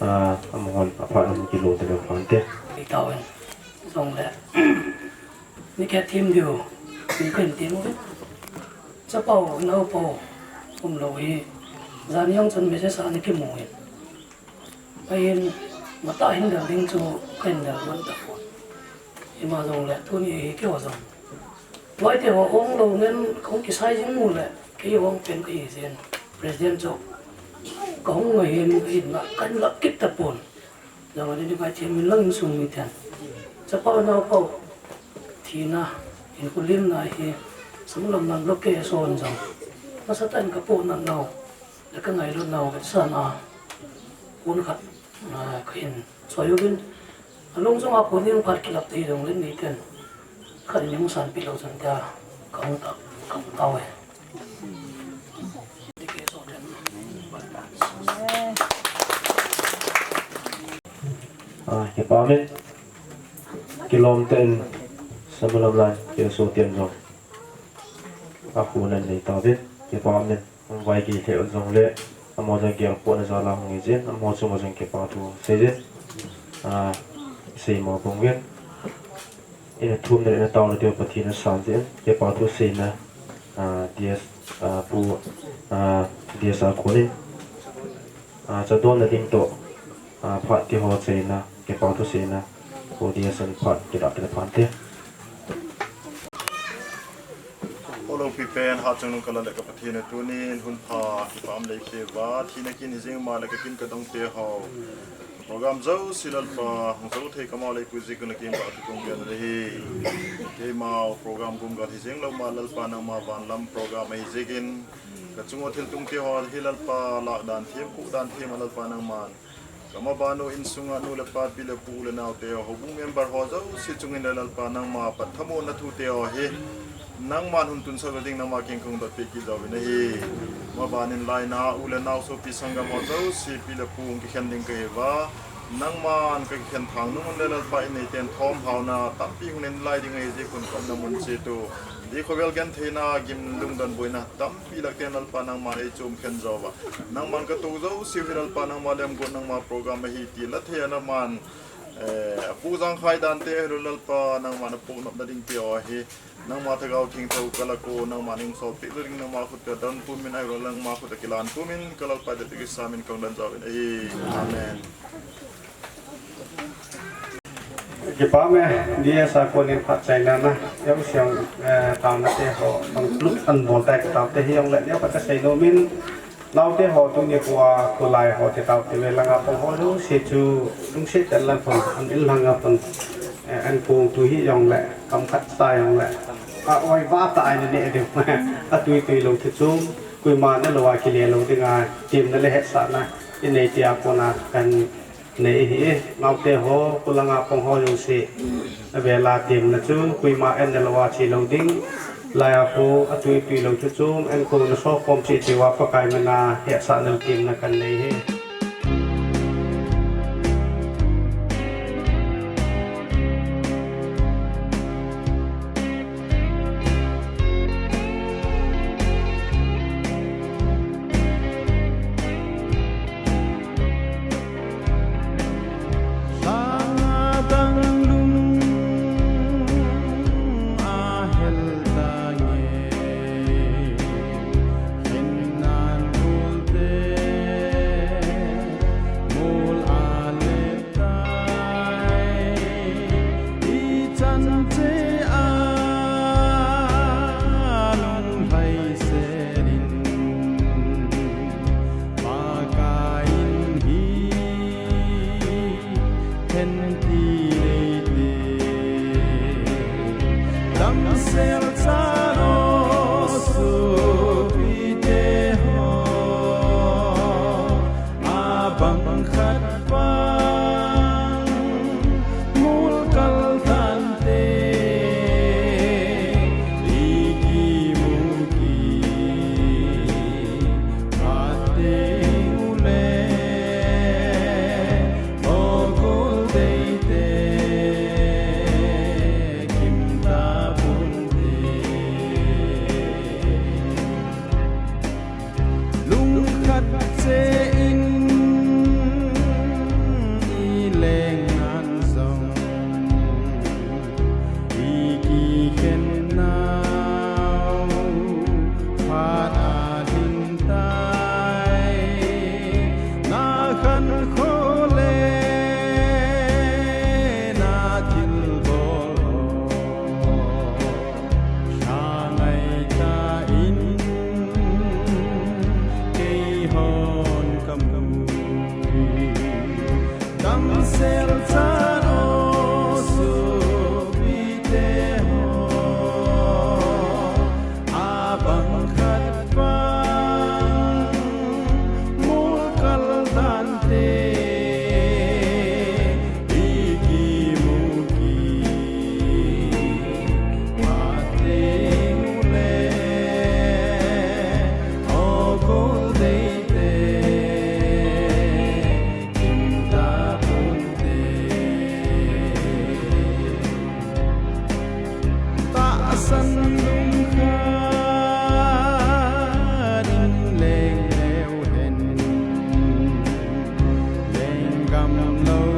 ah, amahon, a phat an kilo te le phan te. Ei tau in, jongle, ni ke thim diu, ni ken thim u. Chapau, naopau, umlou hi, jan jong chun message a ni kimu in. Ahin, matah hin del ding chu, kahin del man tapon. Ima jongle, tuni hi keiho jong. Loite ho ong lou ngen, kahung kisai jing u le, kei ong pen kahi jeng. President chu, kahung ngai hin, kahin la, kahin la kit tapon. Jong a ding vai thiam min lang insung miten. Chapa nao pau thina, in kulim na hi, sanglam nan lo ke son jong. Masatan ka po nan nao, le ka ngai lo nao ka sana. Kun khat, ah, ka in. So you win. Along jong a kunim khat kilap te jong le ni ten. Khat in yung san pi lo san ta, ka hong ta, ka hong ta we. Ah, kipa min. Kilom te in samalam lai, ke so tiam jong. A khu nan nei ta vin, kipa min. Hung vai ki the jong le, amo jong ki ang po na jala hung ijin, amo chung jong kipa thu seijin. Ah, sei mo bong vin. Ina thum na ina tau na teu Pathen a san jin, kipa thu seina, ah, D S, ah, pu, ah, D S a kunin. Ah, cha don na ding to, ah, phat ti ho cheina, kipa thu seina, pu D S an phat, kida kida phat te. Olo pi pen ha chung nung kala le ka Pathen a tunin hun pha, kipa am lei pe va, thina kin hi jing ma le ka kin ka dong te ho. Program jouse Lalpa, hung jou thei ka mau lei pu ji kun kin ba tu kong gen le hi. Keima program gum gal hi jing lo ma Lalpa nangma van lam program hi jigin. Ka chung o thil tung te ho hi Lalpa lak dan thiam, pu dan thiam a Lalpa nangman. Ka ma banu insunga nu le pa pi le pu le nau te ho bung member ho jouse chungin le Lalpa nangma pat thamo na thu te ho hi. Nangman hun tun sa ding nangma kin kong dot pe ki jo vin ahi. Ma banin lai na u le nau so pi sangam ho jouse pi le pu ki khen ding ka hi va. Nangman ka khen thang nung le Lalpa in nei ten thom hau na tampi hun in lai ding ahi ji kun kom na mun che tu. Di khovel gen theina gim lung don boina tam Pi lak ten Lalpa nangma ei chom khen jo va. Nangman ka to jouse hi Lalpa nangma lem got nangma program ahi ti la thei a nangman, eh, pu jang khai dan te ahi Lalpa nangma na pu nop na ding te ahi. Nangma thagau thing thau ka la ko nangma ning sol pi ding nangma khut ka dan pu min ahi nangma khut ka kilan pu min ka Lalpa de te ki sa min kong dan jo in ahi. Amen. Kipa me, D S a konin phat chaina na, yau siang, eh, tau na te ho, tang kluk an bol tai tau te hi yong le, yau pata sei no min, nau te ho tu ni kua, kulai ho te tau te ve langa pong ho lu, si chu, lung si ten lan pong, an il langa pong, eh, an kong tu hi yong le, kam khat sa yong le. A oi va ta ai ne ne de, a tui tui lo thu chum, kui ma na lo a ki le lo ding a, tim na le het sa na, i nei ti a ko na, kan Nei hi, naute ho, kulanga pong ho jouse. Avela temna chu, koima en nalou a che lou ding. Laiya khu, atui tui lou chu chu, en ko na so khom che che uva Pakai mina, hetsahna temna kan nei hi. Sel chan o sopite ho, abang khat bang mukal tante, ikimu kipah teng ule, o Koldeite, tahsan lungkhat in leng leu hen, lenggam lou